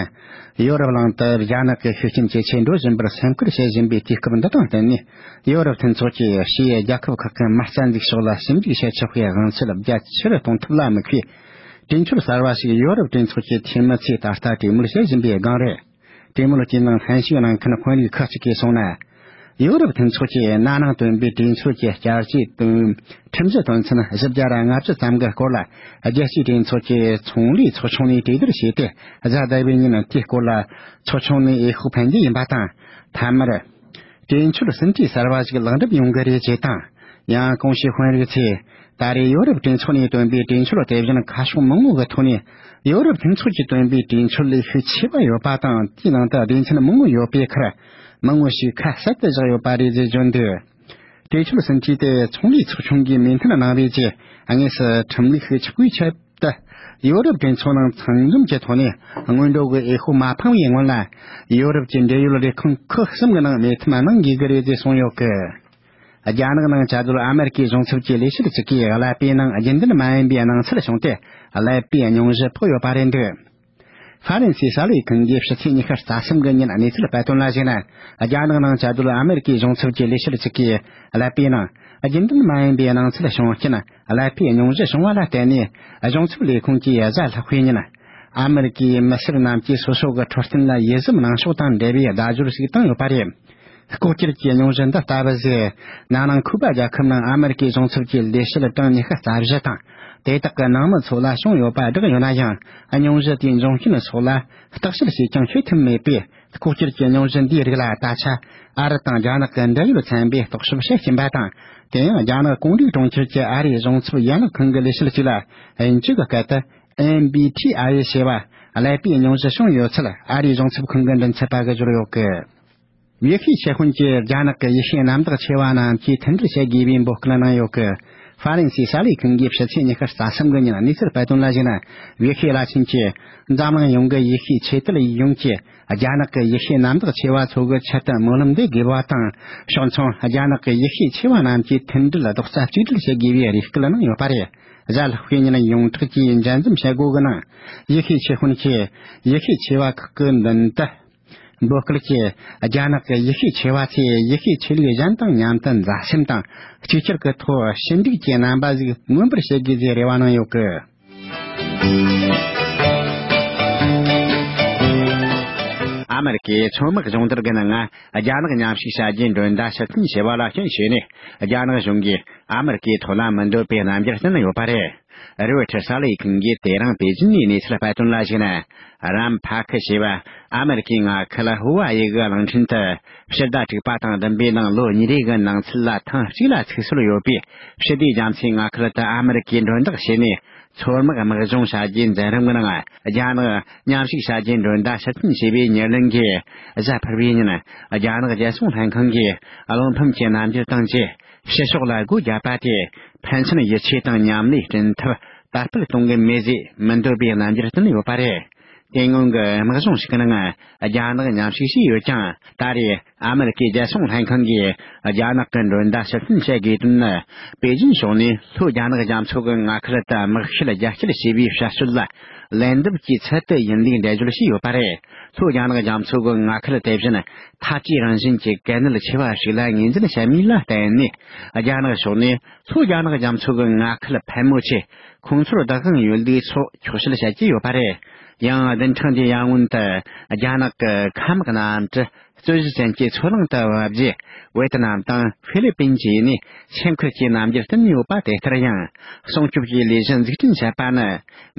ཡོ་རོབ་གླིང་དུ་རྒྱ་ནག་གི་ཤུགས་རྐྱེན་ཇེ་ཆེར་འགྲོ་བཞིན་པར་སེམས་ཁུར་བྱེད་བཞིན་པའི་དུས་སྐབས་འདི་དང་བསྟུན་ནས། ཡོ་རོབ་མཐུན་ཚོགས་ཀྱིས་ཕྱིའི་རྒྱལ་ཁབ་ཁག་གི་མ་རྩ་འཛུགས་ཕྱོགས་ལ་ཞིབ་འཇུག་བྱེད་ཆོག་པའི་དབང་ཚད་རྒྱ་ཆེ་རུ་གཏོང་ཐབས་ལ་དམིགས་པའི་གྲོས་ཆོད་གསར་བ་ཞིག་ཡོ་རོབ་གྲོས་ཚོགས་ཀྱི་འཐུས་མི་ཚོས་ད་ལྟ་གྲོས་མོལ་བྱེད་བཞིན་པའི་སྒང་རེད། གྲོས་མོལ་གྱི་ནང་ལྷན་ཞུགས་གནང་མཁན་དཔོན་རིགས་ཁག་ཅིག་གིས་གསུངས་ན། ཡོ་རོབ་མཐུན་ཚོགས་ཀྱིས་ན་ནིང་བཏོན་པའི་གྲོས་ཆོད་ཀྱི་བསྐྱར་བཅོས་དོན། ཁྲིམས་གཞི་དོན་ཚན་བཞི་བརྒྱ་དང་ལྔ་བཅུ་ཙམ་གྱི་སྐོར་ལ། རྒྱལ་སྤྱིའི་གྲོས་ཚོགས་ཀྱི་ཚོང་ལས་ཚོགས་ཆུང་ནས་གྲོས་བསྡུར་བྱས་ཏེ། གཟའ་ཟླ་བའི་ཉིན་དེའི་སྐོར་ལ་ཚོགས་ཆུང་ནས་འོས་ཤོག་འཕེན་རྒྱུ་ཡིན་པ་དང་། མཐའ་མར། གྲོས་ཆོད་ཟིན་བྲིས་གསར་བ་ཞིག་ལེགས་འགྲུབ་ཡོང་གི་རེད་ཅེས་དང་། ཡང་གོང་ཞུས་དཔོན་རིགས་ཚོས། ད་རེས་ཡོ་རོབ་གྲོས་ཚོགས་ནས་བཏོན་པའི་གྲོས་ཆོད་དེ་བཞིན་ཁ་ཕྱོགས་མང་པོ་གི་ཐོག་ནས། ཡོ་རོབ་མཐུན་ཚོགས་ཀྱིས་བཏོན་པའི་གྲོས་ཆོད་ལས་ཤུགས་ཆེ་བ་ཡོད་པ་དང་། དེའི་ནང་དུ་སྡེ་ཚན་མང་པོ་ཡོད་པའི་ཁར། མང་པོ་ཞིག་ཁ་གསལ་དུ་བཞག་ཡོད་པ་རེད་ཅེས་བརྗོད་འདུག་གྲོས་ཆོད་ཟིན་བྲིས་དེ་ཚོང་ལས་ཚོགས་ཆུང་གིས་མོས་མཐུན་གནང་བའི་རྗེས། དངོས་སུ་ཁྲིམས་ལུགས་ཤིག་ཆགས་པའི་ཆེད་དུ། ཡོ་རོབ་གྲོས་ཚོགས་ནང་ཚང་འཛོམས་ཀྱི་ཐོག་ནས་སྔོན་འགྲོ་གི་འོས་ཤོག་མ་འཕངས་པའི་སྔོན་ལ། ཡོ་རོབ་ཀྱི་འབྲེལ་ཡོད་ལས་ཁུངས་ཁག་གསུམ་གྱི་ནང་མོས་མཐུན་གནང་དགོས་ཀྱི་རེད་ཅེས་གསུངས་ཡོད་ཀི། རྒྱ་ནག་ནང་བཅའ་སྡོད་ཨ་མེ་རི་ཀའི་གཞུང་ཚབ་ཀྱི་ལས་བྱེད་ཅིག་གིས་ཀླད་པའི་ནང་རྒྱུན་ལྡན་མ་ཡིན་པའི་སྣང་ཚུལ་བྱུང་སྟེ། ཀླད་པའི་སྙུང་གཞི་ཕོག་ཡོད་པ་རེད་འདུག་ཧྥ་རན་སིའི་གསར་ལས་ཁང་གིས་ཕྱི་ཚེས་ཉི་ཤུ་རྩ་གསུམ་གི་ཉིན་གནས་ཚུལ་སྤེལ་དོན་ལ་གཞིགས་ན། རྒྱ་ནག་ནང་བཅའ་སྡོད་ཨ་མེ་རི་ཀའི་གཞུང་ཚབ་ཀྱི་ལས་བྱེད་ཅིག་གིས་ཀླད་པའི་ནང་རྒྱུན་ལྡན་མ་ཡིན་པའི་སྣང་ཚུལ་བྱུང་རྐྱེན། ཀླད་པའི་སྙུང་གཞི་བྱུང་བ་ལ་བརྟེན་ནས། གཞུང་ཚབ་ལས་ཁུངས་ཀྱིས་གཟའ་ལྷག་པའི་ཉིན། ཨ་མེ་རི་ཀའི་མི་སེར་རྣམས་ཀྱིས་སོ་སོ་གི་འཕྲོད་བསྟེན་ལ་ཡིད་གཟབ་གནང་ཕྱོགས་དང་འབྲེལ་བའི་བརྡ་སྦྱོར་ཞིག་བཏང་ཡོད་པ་རེད། ལྐོག་གྱུར་གྱི་སྙུང་གཞི་འདི་ལྟ་བུ་ཟེར། ན་ནིང་ཁུ་པ་རྒྱལ་ཁབ་ནང་ཨ་མེ་རི་ཀའི་གཞུང་ཚབ་ཀྱི་ལས་བྱེད་གྲངས་ཉི་ཤུ་རྩ་བཞི་དང་། དེ་དག་གི་ནང་མི་ཚོ་ལ་བྱུང་ཡོད་པ་བསྒྲགས་ཡོད་ན་ཡང་། སྙུང་གཞི་དེའི་འབྱུང་རྐྱེན་སོགས་ལ་བརྟག་དཔྱད་བྱས་ཀྱང་ཤེས་ཐུབ་མེད་པས། ལྐོག་གྱུར་གྱི་སྙུང་གཞི་འདིའི་རིགས་ལ་ད་ཆ་ཨ་རི་དང་རྒྱ་ནག་གི་འབྲེལ་ཡོད་ཚན་པས་རྟོག་ཞིབ་བྱེད་བཞིན་པ་དང་། དེ་ཡང་རྒྱ་ནག་ཀོང་ཀྲིག་གྲོང་ཁྱེར་གྱི་ཨ་རིའི་གཞུང་ཚབ་ཡན་ལག་ཁང་གི་ལས་བྱེད་ཅིག་ལ། དབྱིན་ཇི་གི་སྐད་དུ། ཨེམ་བི་ཐི་ཨའི་ཞེས་པ། ཀླད་པའི་སྙུང་གཞི་བྱུང་ཡོད་ཚུལ་ཨ་རིའི་གཞུང་ཚབ་ཁང་གི་མགྲིན་ཚབ་པ་གིས་བརྗོད་ཡོད་ཀི། ཡེ་ཤུའི་ཆེ་དཔོན་གྱིས་རྒྱ་ནག་གི་ཡེ་ཤུའི་གནམ་བདག་ཆེ་བ་རྣམས་ཀྱིས་མཐུན་སྒྲིལ་བྱེད་དགོས་པའི་འབོད་སྐུལ་གནང་ཡོད་ཀི། ཧྥ་རན་སིའི་གསར་ལས་ཁང་གིས་ཕྱི་ཚེས་ཉི་ཤུ་རྩ་གསུམ་གི་ཉིན་གནས་ཚུལ་སྤེལ་དོན་ལ་གཞིགས་ན། ཡེ་ཤུའི་བླ་ཆེན་གྱིས་འཛམ་གླིང་ཡོངས་ཀྱི་ཡེ་ཤུའི་ཆོས་དད་ཡོངས་ཀྱིས་རྒྱ་ནག་གི་ཡེ་ཤུའི་གནམ་བདག་ཆེ་བ་ཚོ་གི་ཆེད་དུ་སྨོན་ལམ་འདེབས་དགོས་པ་དང་། ཕྱོགས་མཚུངས་རྒྱ་ནག་གི་ཡེ་ཤུའི་ཆེ་བ་རྣམས་ཀྱིས་མཐུན་སྒྲིལ་རྡོག་རྩ་གཅིག་སྒྲིལ་བྱེད་དགོས་པའི་རེ་སྐུལ་གནང་ཡོད་པ་རེད། གཟའ་ལྷག་པའི་ཉིན་ཡོངས་གྲགས་ཀྱི་མཇལ་འཛོམས་བྱེད་སྒོ་གི་ནང་། ཡེ་ཤུའི་ཆེ་དཔོན་གྱིས་ཡེ་ཤུའི་ཆེ་བ་ཁག་གི་མདུན་དུ། འབོད་སྐུལ་གྱིས་རྒྱ་ནག་གི་ཡེ་ཤུའི་ཆེ་བ་ཚོས་ཡེ་ཤུའི་ཆོས་ལུགས་གཞན་དང་མཉམ་དུ་མཛའ་སེམས་དང་གཅིག་གྱུར་གྱི་ཐོག་ཞི་འགྲིག་གི་རྣམ་པ་ཞིག་མངོན་པར་བྱེད་དགོས་ཞེས་རེ་བ་གནང་ཡོད་ཀི། ཨ་མེ་རི་ཀའི་མཚོ་དམག་སྦྱོང་བརྡར་གྱི་ནང་ང་རྒྱ་ནག་མཉམ་ཞུགས་བྱ་རྒྱུའི་མགྲོན་བརྡ་ཕྱིར་འཐེན་བྱས་པ་ལ་སྐྱོན་བྱས་ནས། རྒྱ་ནག་གཞུང་གིས་ཨ་མེ་རི་ཀའི་ཐོག་ལ་མི་འདོད་པའི་རྣམ་འགྱུར་བསྟན་ཡོད་པ་རེད། རོའི་ཊར་གསར་ལས་ཁང་གིས་དེ་རིང་པེ་ཅིན་ནས་གནས་ཚུལ་སྤེལ་དོན་ལ་གཞིགས་ན། རམ་ཕ་ཁི་ཞེས་པ་ཨ་མེ་རི་ཁའི་མངའ་ཁུལ་ཧུ་ཝ་ཡི་གི་གླིང་ཕྲན་དུ་ཕྱི་ཟླ་དྲུག་པ་དང་བདུན་པའི་ནང་ལོ་གཉིས་རེ་གི་ནང་ཚུད་ལ་ཐེངས་གཅིག་ལ་ཚུགས་སྲོལ་ཡོད་པའི་ཕྱི་བལྟས་རྒྱ་མཚོའི་མངའ་ཁུལ་དུ་ཨ་མེ་རི་ཀས་མགྲོན་བདག་བྱས་ནས། མཚོ་དམག་དམག་སྦྱོང་བྱ་རྒྱུའི་མཛད་རིམ་གྱི་ནང་རྒྱ་ནག་མཉམ་ཞུགས་བྱ་རྒྱུའི་མགྲོན་བརྡ་ཕྱིར་འཐེན་བྱས་པའི་ཉེར་ལེན་གྱི་གཟའ་ཕུར་བུའི་ཉིན། རྒྱ་ནག་རྒྱལ་སྲུང་ལྷན་ཁང་གིས་བློ་ཕམ་གྱི་རྣམ་འགྱུར་བཏང་རྗེས། ཕྱི་ཕྱོགས་ལ་སྒོ་བརྒྱབ་པ་དེ་ཕན་ཚུན་ཡིད་ཆེས་དང་མཉམ་ལས་བསྐྲུན་ཐབས་དར་སྤེལ་གཏོང་གི་མེད་ཅེས་མི་འདོད་པའི་རྣམ་འགྱུར་བསྟན་ཡོད་པ་རེད། དེ་སྔོན་གྱི་དམག་སྦྱོང་ཞིག་གི་ནང་རྒྱ་ནག་མཉམ་ཞུགས་བྱས་ཡོད་ཀྱང་། ད་རེས་ཨ་མེ་རི་ཀའི་རྒྱལ་སྲུང་ལྷན་ཁང་གིས་རྒྱ་ནག་གི་མགྲོན་བརྡ་ཕྱིར་འཐེན་བྱེད་དགོས་དོན་ནི། པེ་ཅིན་ཕྱོགས་ནས་ལྷོ་རྒྱ་ནག་རྒྱ་མཚོ་གི་མངའ་ཁུལ་དུ་དམག་ཤུགས་རྒྱ་སྐྱེད་བྱས་པའི་བྱ་སྤྱོད་ལ་ལན་འདེབས་ཀྱི་ཚུལ་དུ་ཡིན་ལུགས་འགྲེལ་བརྗོད་བྱས་ཡོད་པ་རེད། ལྷོ་རྒྱ་ནག་རྒྱ་མཚོ་གི་མངའ་ཁུལ་དེ་བཞིན་འཐབ་ཇུས་རང་བཞིན་གྱི་གལ་གནད་ཆེ་བ་ཞིག་ལ་ངོས་འཛིན་བྱེད་མུས་ལ་བརྟེན་ནས། རྒྱ་ནག་ཕྱོགས་ནས་ལྷོ་རྒྱ་ནག་རྒྱ་མཚོ་གི་མངའ་ཁུལ་ཕལ་མོ་ཆེ་ཁོང་ཚོར་བདག་དབང་ཡོད་ལུགས་སོགས་འཁྱོག་བཤད་བྱེད་ཀྱི་ཡོད་པ་རེད། ཡང་བདུན་ཕྲག་འདིའི་ཡར་སྔོན་དུ་རྒྱ་ནག་གི་མཁའ་དམག་གནམ་གྲུ་རྩོད་གཞི་ཅན་གྱི་མཚོ་གླང་དུ་བབས་རྗེས། ཝེ་ཏི་ནམ་དང་ཧྥི་ལི་པིན་བཅས་ནས་ཆེད་མཁར་གྱི་རྣམ་འགྱུར་བསྟན་ཡོད་པ་དེ་ལྟར་ཡང་། སྲུང་སྐྱོབ་ཀྱི་ལས་གཞི་འཛུགས་སྐྲུན་བྱེད་པ་ནི་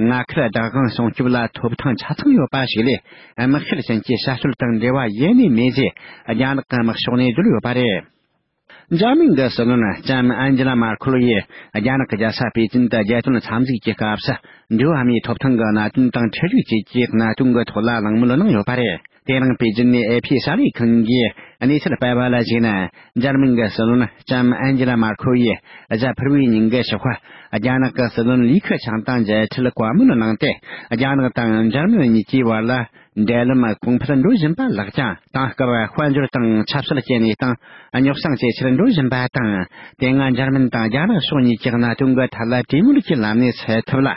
མངའ་ཁུལ་བདག་དབང་སྲུང་སྐྱོབ་ལ་ཐོབ་ཐང་ཆ་ཚང་ཡོད་པ་ཞིག་ལས། དམག་ཤུལ་ཅན་གྱི་བྱ་སྤྱོད་དང་འབྲེལ་བ་ཡེ་ནས་མེད་ཅེས་རྒྱ་ནག་གི་དམག་ཕྱོགས་ནས་བརྗོད་ཡོད་པ་རེད། འཇར་མན་གྱི་སྲིད་བློན་ལྕམ་ཨན་ཇི་ལ་མར་ཁོལ་ཡིས་རྒྱ་ནག་གི་རྒྱལ་ས་པེ་ཅིན་དུ་རྒྱལ་དོན་འཚམས་གཟིགས་ཀྱི་སྐབས་སུ། འགྲོ་བ་མིའི་ཐོབ་ཐང་གི་གནད་དོན་དང་འཕྲུལ་རིག་བཅས་ཀྱི་གནད་དོན་གྱི་ཐོག་ལ་གླེང་མོལ་གནང་ཡོད་པ་རེད། དེ་རིང་པེ་ཅིན་ནས་ཨེ་ཕི་གསར་ལས་ཁང་གིས་གནས་ཚུལ་སྤེལ་བ་ལ་གཞིགས་ན། འཇར་མན་གྱི་སྲིད་བློན་ལྕམ་ཨན་ཇི་ལ་མར་ཁོལ་ཡིས་གཟའ་ཕུར་བུའི་ཉིན་གྱི་ཞོགས་པ། རྒྱ་ནག་གི་སྲིད་བློན་ལི་ཁེ་ཆང་དང་མཇལ་འཕྲད་བཀའ་མོལ་གནང་སྟེ། རྒྱ་ནག་དང་འཇར་མན་གཉིས་ཀྱི་བར་ལ་འབྲེལ་ལམ་གོང་འཕེལ་འགྲོ་བཞིན་པ་ལགས་ཀྱང་། དེང་སྐབས་དཔལ་འབྱོར་དང་ཆབ་སྲིད་ཀྱི་གནས་སྟངས་རྙོག་ཟིང་ཇེ་ཆེར་འགྲོ་བཞིན་པ་དང་། དེ་སྔ་འཇར་མན་དང་རྒྱ་ནག་ཕྱོགས་གཉིས་ཀྱི་གནད་དོན་གྱི་ཐད་ལ་གྲོས་མོལ་གྱི་ལམ་ནས་སེལ་ཐབས་ལ་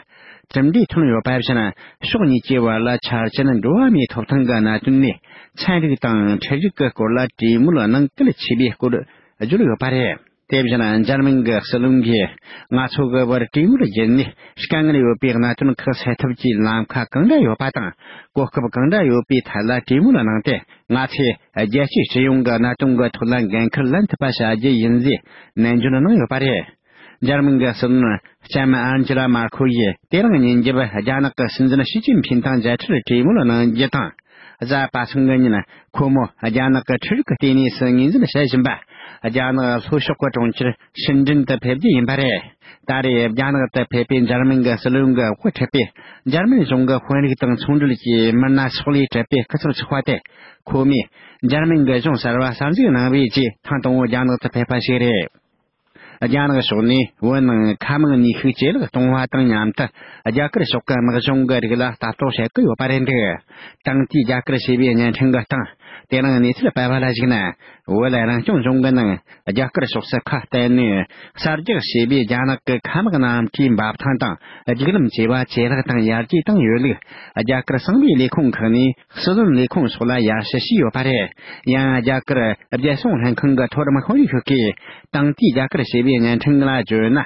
གྲུབ་འབྲས་ཐོན་ཡོད་པ་བཞིན། ཕྱོགས་གཉིས་ཀྱི་བར་ལ་འཆར་ཅན་འགྲོ་བ་མིའི་ཐོབ་ཐང་གི་གནད་དོན་ནས་ཚན་རིག་དང་འཕྲུལ་རིག་གི་སྐོར་ལ་གྲོས་མོལ་གནང་གལ་ཆེ་བའི་སྐོར་བརྗོད་ཡོད་པ་རེད། དེ་བཞིན་འཇར་མན་གྱི་སྲིད་བློན་གྱིས། ང་ཚོ་གི་བར་གྲོས་མོལ་བརྒྱུད་ནས་དཀའ་ངལ་ཡོད་པའི་གནད་དོན་ཁག་སེལ་ཐབས་ཀྱི་ལམ་ཁ་གང་འདྲ་ཡོད་པ་དང་། གོ་སྐབས་གང་འདྲ་ཡོད་པའི་ཐད་ལ་གྲོས་མོལ་གནང་སྟེ། ང་ཚོས་རྒྱལ་སྤྱིའི་སྤྱི་ཡོངས་ཀྱི་གནད་དོན་གྱི་ཐོག་ལ་འགན་འཁུར་ལེན་ཐུབ་པ་བྱ་རྒྱུ་ཡིན་ཞེས་ནན་བརྗོད་གནང་ཡོད་པ་རེད། འཇར་མན་གྱི་སྲིད་བློན་ལྕམ་ཨན་ཇི་ལ་མར་ཁོལ་ཡིས་དེ་རིང་ཉིན་རྒྱབ་རྒྱ་ནག་གི་སྲིད་འཛིན་ཞི་ཅིན་ཕིན་དང་མཇལ་འཕྲད་གྲོས་མོལ་གནང་རྒྱུ་དང་། གཟའ་པ་སངས་ཀྱི་ཉིན། ཁོ་མོ་རྒྱ་ནག་གི་འཕྲུལ་རིག་ལྟེ་གནས་སུ་ངོས་འཛིན་བྱེད་བཞིན་པ། རྒྱ་ནག་ལྷོ་ཕྱོགས་ཀྱི་གྲོང་ཁྱེར་ཤིན་ཀྲིན་དུ་ཕེབས་རྒྱུ་ཡིན་པ་རེད། ད་རེས་རྒྱ་ནག་ཏུ་ཕེབས་པའི་འཇར་མན་གྱི་སྲིད་བློན་གྱི་དབུ་ཁྲིད་པས། འཇར་མན་གཞུང་གི་དཔོན་རིགས་དང་ཚོང་འབྲེལ་གྱི་མི་སྣ་སོགས་ལས་གྲུབ་པའི་སྐུ་ཚབ་ཚོགས་པ་དེ། ཁོ་མོས་འཇར་མན་གྱི་གཞུང་གསར་བ་གསར་འཛུགས་གནང་བའི་རྗེས་ཐེངས་དང་པོ་རྒྱ་ནག་ཏུ་ཕེབས་པ་ཞིག་རེད། རྒྱ་ནག་ཕྱོགས་ནས་བོད་ནང་མཁའ་དམག་ནུས་ཤུགས་ཇེ་ལེགས་གཏོང་བ་དང་མཉམ་དུ། རྒྱ་གར་ཕྱོགས་ཀྱི་དམག་སྦྱོང་གི་རིགས་ལ་ལྟ་རྟོག་བྱེད་ཀྱི་ཡོད་པ་རེད་འདུག། དེང་དུས་རྒྱ་གར་ཞེས་པའི་བརྙན་འཕྲིན་གྱི་སྟེང་། དེ་རིང་གནས་ཚུལ་སྤེལ་བ་ལ་གཞིགས་ན། བོད་རང་སྐྱོང་ལྗོངས་ཀྱི་ནང་རྒྱ་གར་ཕྱོགས་སུ་ཁ་གཏད་ནས་གསར་རྒྱག་བྱས་པའི་རྒྱ་ནག་གི་མཁའ་དམག་གནམ་གྲུའི་འབབ་ཐང་དང་སྒྲིག་ལམ་བཅས་པ་ཇེ་ལེགས་དང་ཡར་རྒྱས་བཏང་ཡོད་ལུགས། རྒྱ་གར་གསང་བའི་ལས་ཁུངས་ཁག་ནས། སྲིད་བློན་ལས་ཁུངས་སོགས་ལ་ཡར་ཞུ་བྱས་ཡོད་པ་རེད། ཡང་རྒྱ་གར་རྒྱལ་སྲུང་ལྷན་ཁང་གི་མཐོ་རིམ་དཔོན་རིགས་ཤིག་གིས། དེང་དུས་རྒྱ་གར་ཞེས་པའི་བརྙན་འཕྲིན་ལ་བརྗོད་ན།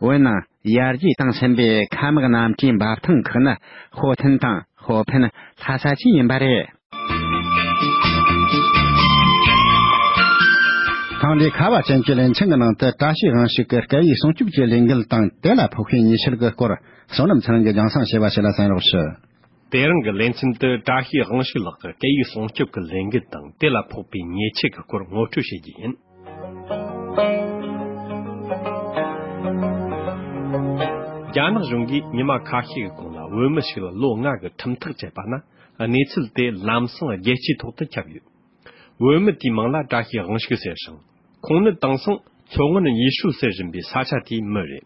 བོད་ནང་ཡར་རྒྱས་བཏང་ཟིན་པའི་མཁའ་དམག་གནམ་གྲུའི་འབབ་ཐང་ཁག་ནི་ཧོ་ཐན་དང་ཧོ་ཕན་ལྷ་ས་བཅས་ཡིན་པ་རེད། ཐེངས་འདིའི་ཁ་བ་ཅན་གྱི་ལེ་ཚན་གྱི་ནང་དུ། བཀྲ་ཤིས་དབང་ཕྱུག་གི་སྐད་ཡིག་སྲུང་སྐྱོབ་ཀྱི་ལས་འགུལ་དང་དེ་ལ་ཕོག་པའི་ཉེས་ཆད་ཀྱི་སྐོར། བསོད་ནམས་ཚེ་རིང་གིས་རྒྱང་སྲིང་བྱས་པ་ཞིག་ལ་གསན་རོགས་ཞུ། དེ་རིང་གི་ལེ་ཚན་དུ། བཀྲ་ཤིས་དབང་ཕྱུག་ལགས་ཀྱི་སྐད་ཡིག་སྲུང་སྐྱོབ་ཀྱི་ལས་འགུལ་དང་དེ་ལ་ཕོག་པའི་ཉེས་ཆད་ཀྱི་སྐོར་ངོ་སྤྲོད་བྱེད་རྒྱུ་ཡིན། རྒྱ་ནག་གཞུང་གིས་ཉི་མ་ཁ་ཤས་ཀྱི་གོང་ལ་བོད་མི་ཞིག་ལ་ལོ་ལྔ་གི་ཁྲིམས་ཐག་བཅད་པ་ན། གནས་ཚུལ་དེ་ལམ་སང་རྒྱལ་སྤྱིའི་ཐོག་ཏུ་ཁྱབ་ཡོད། བོད་མི་དེའི་མིང་ལ་བཀྲ་ཤིས་དབང་ཕྱུག་ཟེར་ཞིང་། ཁོང་ནི་དེང་སང་མཚོ་སྔོན་ཡུས་ཧྲུའུ་ཟེར་བཞིན་པའི་ས་ཆ་དེའི་མི་རེད།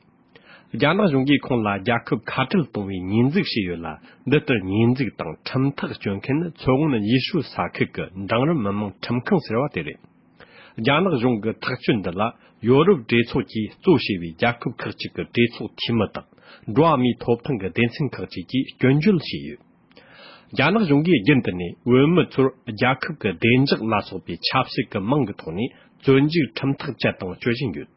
རྒྱ་ནག་གཞུང་གིས་ཁོང་ལ་རྒྱལ་ཁབ་ཁ་བྲལ་གཏོང་བའི་ཉེས་འཛུགས་བྱས་ཡོད་ལ། འདི་ལྟར་ཉེས་འཛུགས་དང་ཁྲིམས་ཐག་གཅོད་མཁན་ནི་མཚོ་སྔོན་ཡུས་ཧྲུའུ་ས་ཁུལ་གྱི་འབྲིང་རིམ་མི་དམངས་ཁྲིམས་ཁང་ཟེར་བ་དེ་རེད། རྒྱ་ནག་གཞུང་གི་ཐག་གཅོད་འདི་ལ་ཡོ་རོབ་གྲོས་ཚོགས་ཀྱིས་གཙོ་བྱས་པའི་རྒྱལ་ཁབ་ཁག་ཅིག་གི་གྲོས་ཚོགས་འཐུས་མི་དང་། འགྲོ་བ་མིའི་ཐོབ་ཐང་གི་སྡེ་ཚན་ཁག་ཅིག་གིས་སྐྱོན་བརྗོད་བྱས་ཡོད། རྒྱ་ནག་གཞུང་གིས་རྒྱུན་དུ་ནས་བོད་མི་ཚོར་རྒྱལ་ཁབ་ཀྱི་བདེ་འཇགས་ལ་སོགས་པའི་ཆབ་སྲིད་ཀྱི་མིང་གི་ཐོག་ནས་བཙོན་འཇུག་ཁྲིམས་ཐག་བཅད་དང་གཅོད་བཞིན་ཡོད།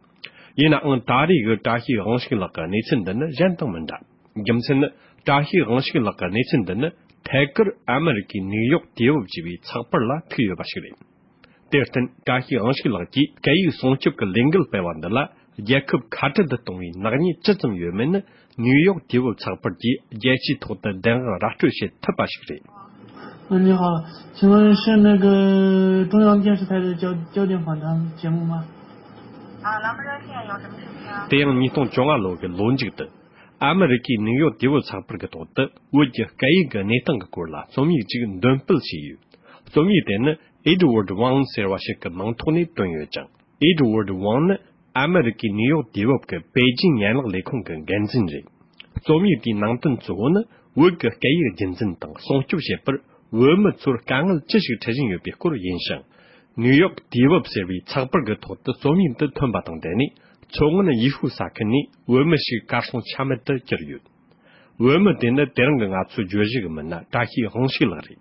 ཡིན་ནའང་ད་རེས་ཀྱི་བཀྲ་ཤིས་དབང་ཕྱུག་ལགས་ཀྱི་གནས་ཚུལ་འདི་ནི་གཞན་དང་མི་འདྲ། རྒྱུ་མཚན་ནི། བཀྲ་ཤིས་དབང་ཕྱུག་ལགས་ཀྱི་གནས་ཚུལ་འདི་ནི་ཐད་ཀར་ཨ་མི་རི་ཀའི་ནིའུ་ཡོག་དུས་བབ་ཅེས་པའི་ཚགས་པར་ལ་ཐུག་ཡོད་པ་ཞིག་རེད། དེར་བརྟེན། བཀྲ་ཤིས་དབང་ཕྱུག་ལགས་ཀྱིས་སྐད་ཡིག་སྲུང་སྐྱོབ་ཀྱི་ལས་འགུལ་སྤེལ་བ་འདི་ལ། རྒྱལ་ཁབ་ཁ་བྲལ་དུ་གཏོང་བའི་ནག་ཉེས་ཅི་ཙམ་ཡོད་མེད་ནི་ནིའུ་ཡོག་དུས་བབ་ཚགས་པར་གྱིས་རྒྱལ་སྤྱིའི་ཐོག་ཏུ་བདེན་དཔང་ར་སྤྲོད་བྱེད་ཐུབ་པ་ཞིག་རེད། 喂，你好，请问是那个中央电视台的焦焦点访谈节目吗？啊，南部热线有什么事情啊？ དེ་ཡང་ཉིས་སྟོང་བཅོ་ལྔ་ལོ་གི་ལོ་མཇུག་ཏུ། ཨ་མི་རི་ཀའི་ནིའུ་ཡོག་དུས་བབ་ཚགས་པར་གྱི་ཐོག་ཏུ་བོད་ཀྱི་སྐད་ཡིག་གི་གནས་སྟངས་ཀྱི་སྐོར་ལ་རྩོམ་ཡིག་ཅིག་འདོན་སྤེལ་བྱས་ཡོད། རྩོམ་ཡིག་དེ་ནི་ཨེ་ཌི་ཝར་ཌི་ཝང་ཟེར་བ་ཞིག་གི་མིང་ཐོག་ནས་བཏོན་ཡོད་ཅིང་། ཨེ་ཌི་ཝར་ཌི་ཝང་ནི་ཨ་མི་རི་ཀའི་ནིའུ་ཡོག་དུས་བབ་ཀྱི་པེ་ཅིན་ཡན་ལག་ལས་ཁུངས་ཀྱི་འགན་འཛིན་རེད། རྩོམ་ཡིག་དེའི་ནང་དོན་གཙོ་བོ་ནི་བོད་ཀྱི་སྐད་ཡིག་རྒྱུན་འཛིན་དང་སྲུང་སྐྱོབ་བྱེད་པར་བོད་མི་ཚོར་དཀའ་ངལ་ཅི་ཞིག་འཕྲད་བཞིན་ཡོད་པའི་སྐོར་ཡིན་ཞིང་། ནིའུ་ཡོག་དུས་བབ་ཟེར་བའི་ཚགས་པར་གྱི་ཐོག་ཏུ་རྩོམ་ཡིག་འདི་ཐོན་པ་དང་འབྲེལ་ནས། མཚོ་སྔོན་ཡུལ་ཤུལ་ས་ཁུལ་ནས་བོད་མི་ཞིག་གར་སོང་ཆ་མེད་དུ་གྱུར་ཡོད། བོད་མི་དེ་ནི་དེ་རིང་གི་ང་ཚོའི་བརྗོད་གཞི་གི་མི་སྣ་བཀྲ་ཤིས་དབང་ཕྱུག་ལགས་རེད།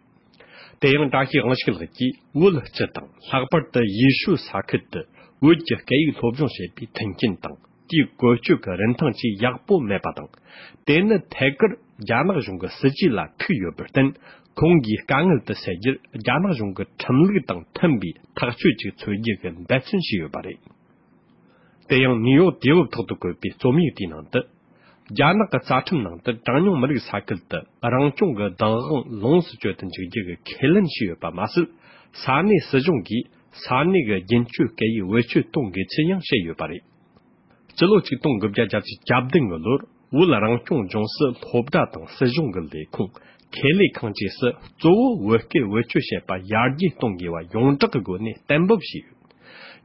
དེ་ཡང་བཀྲ་ཤིས་དབང་ཕྱུག་ལགས་ཀྱིས་བོད་སྤྱི་དང་། ལྷག་པར་དུ་ཡུལ་ཤུལ་ས་ཁུལ་དུ་བོད་ཀྱི་སྐད་ཡིག་སློབ་སྦྱོང་བྱེད་པའི་མཐུན་རྐྱེན་དང་། དེའི་བཀོལ་སྤྱོད་ཀྱི་རིན་ཐང་བཅས་ཡག་པོ་མེད་པ་དང་། དེ་ནི་ཐད་ཀར་རྒྱ་ནག་གཞུང་གི་སྲིད་ཇུས་ལ་ཐུག་ཡོད་པར་བརྟེན། ཁོང་གིས་དཀའ་ངལ་དུ་སེལ་རྒྱུར་རྒྱ་ནག་གཞུང་གི་ཁྲིམས་ལུགས་དང་མཐུན་པའི་ཐག་གཅོད་ཅིག་འཚོལ་རྒྱུ་གི་འབད་བརྩོན་བྱས་ཡོད་པ་རེད། དེ་ཡང་ནིའུ་ཡོག་དུས་བབ་ཐོག་ཏུ་བཀོད་པའི་རྩོམ་ཡིག་དེའི་ནང་དུ། རྒྱ་ནག་གི་རྩ་ཁྲིམས་ནང་དུ་གྲངས་ཉུང་མི་རིགས་ས་ཁུལ་དུ་རང་སྐྱོང་གི་བདག་དབང་ལོངས་སུ་སྤྱོད་དུ་འཇུག་རྒྱུ་གི་ཁས་ལེན་བྱས་ཡོད་པ་མ་ཟད། ས་གནས་སྲིད་གཞུང་གིས་ས་གནས་ཀྱི་རྒྱུན་སྤྱོད་སྐད་ཡིག་བེད་སྤྱོད་གཏོང་དགོས་ཚུལ་ཡང་བཤད་ཡོད་པ་རེད། སྤྱི་ལོ་ཆིག་སྟོང་དགུ་བརྒྱ་བརྒྱད་ཅུ་གྱ་བདུན་གྱི་ལོར་བོད་རང་སྐྱོང་ལྗོངས་སུ་སློབ་གྲྭ་དང་སྲིད་གཞུང་གི་ལས་ཁུངས། ཁེ་ལས་ཁང་བཅས་སུ་གཙོ་བོ་བོད་སྐད་བེད་སྤྱོད་བྱེད་པ་ཡར་རྒྱས་གཏོང་དགོས་པ་ཡོངས་གྲགས་ཀྱི་སྒོ་ནས་གཏན་འབེབས་བྱས་ཡོད།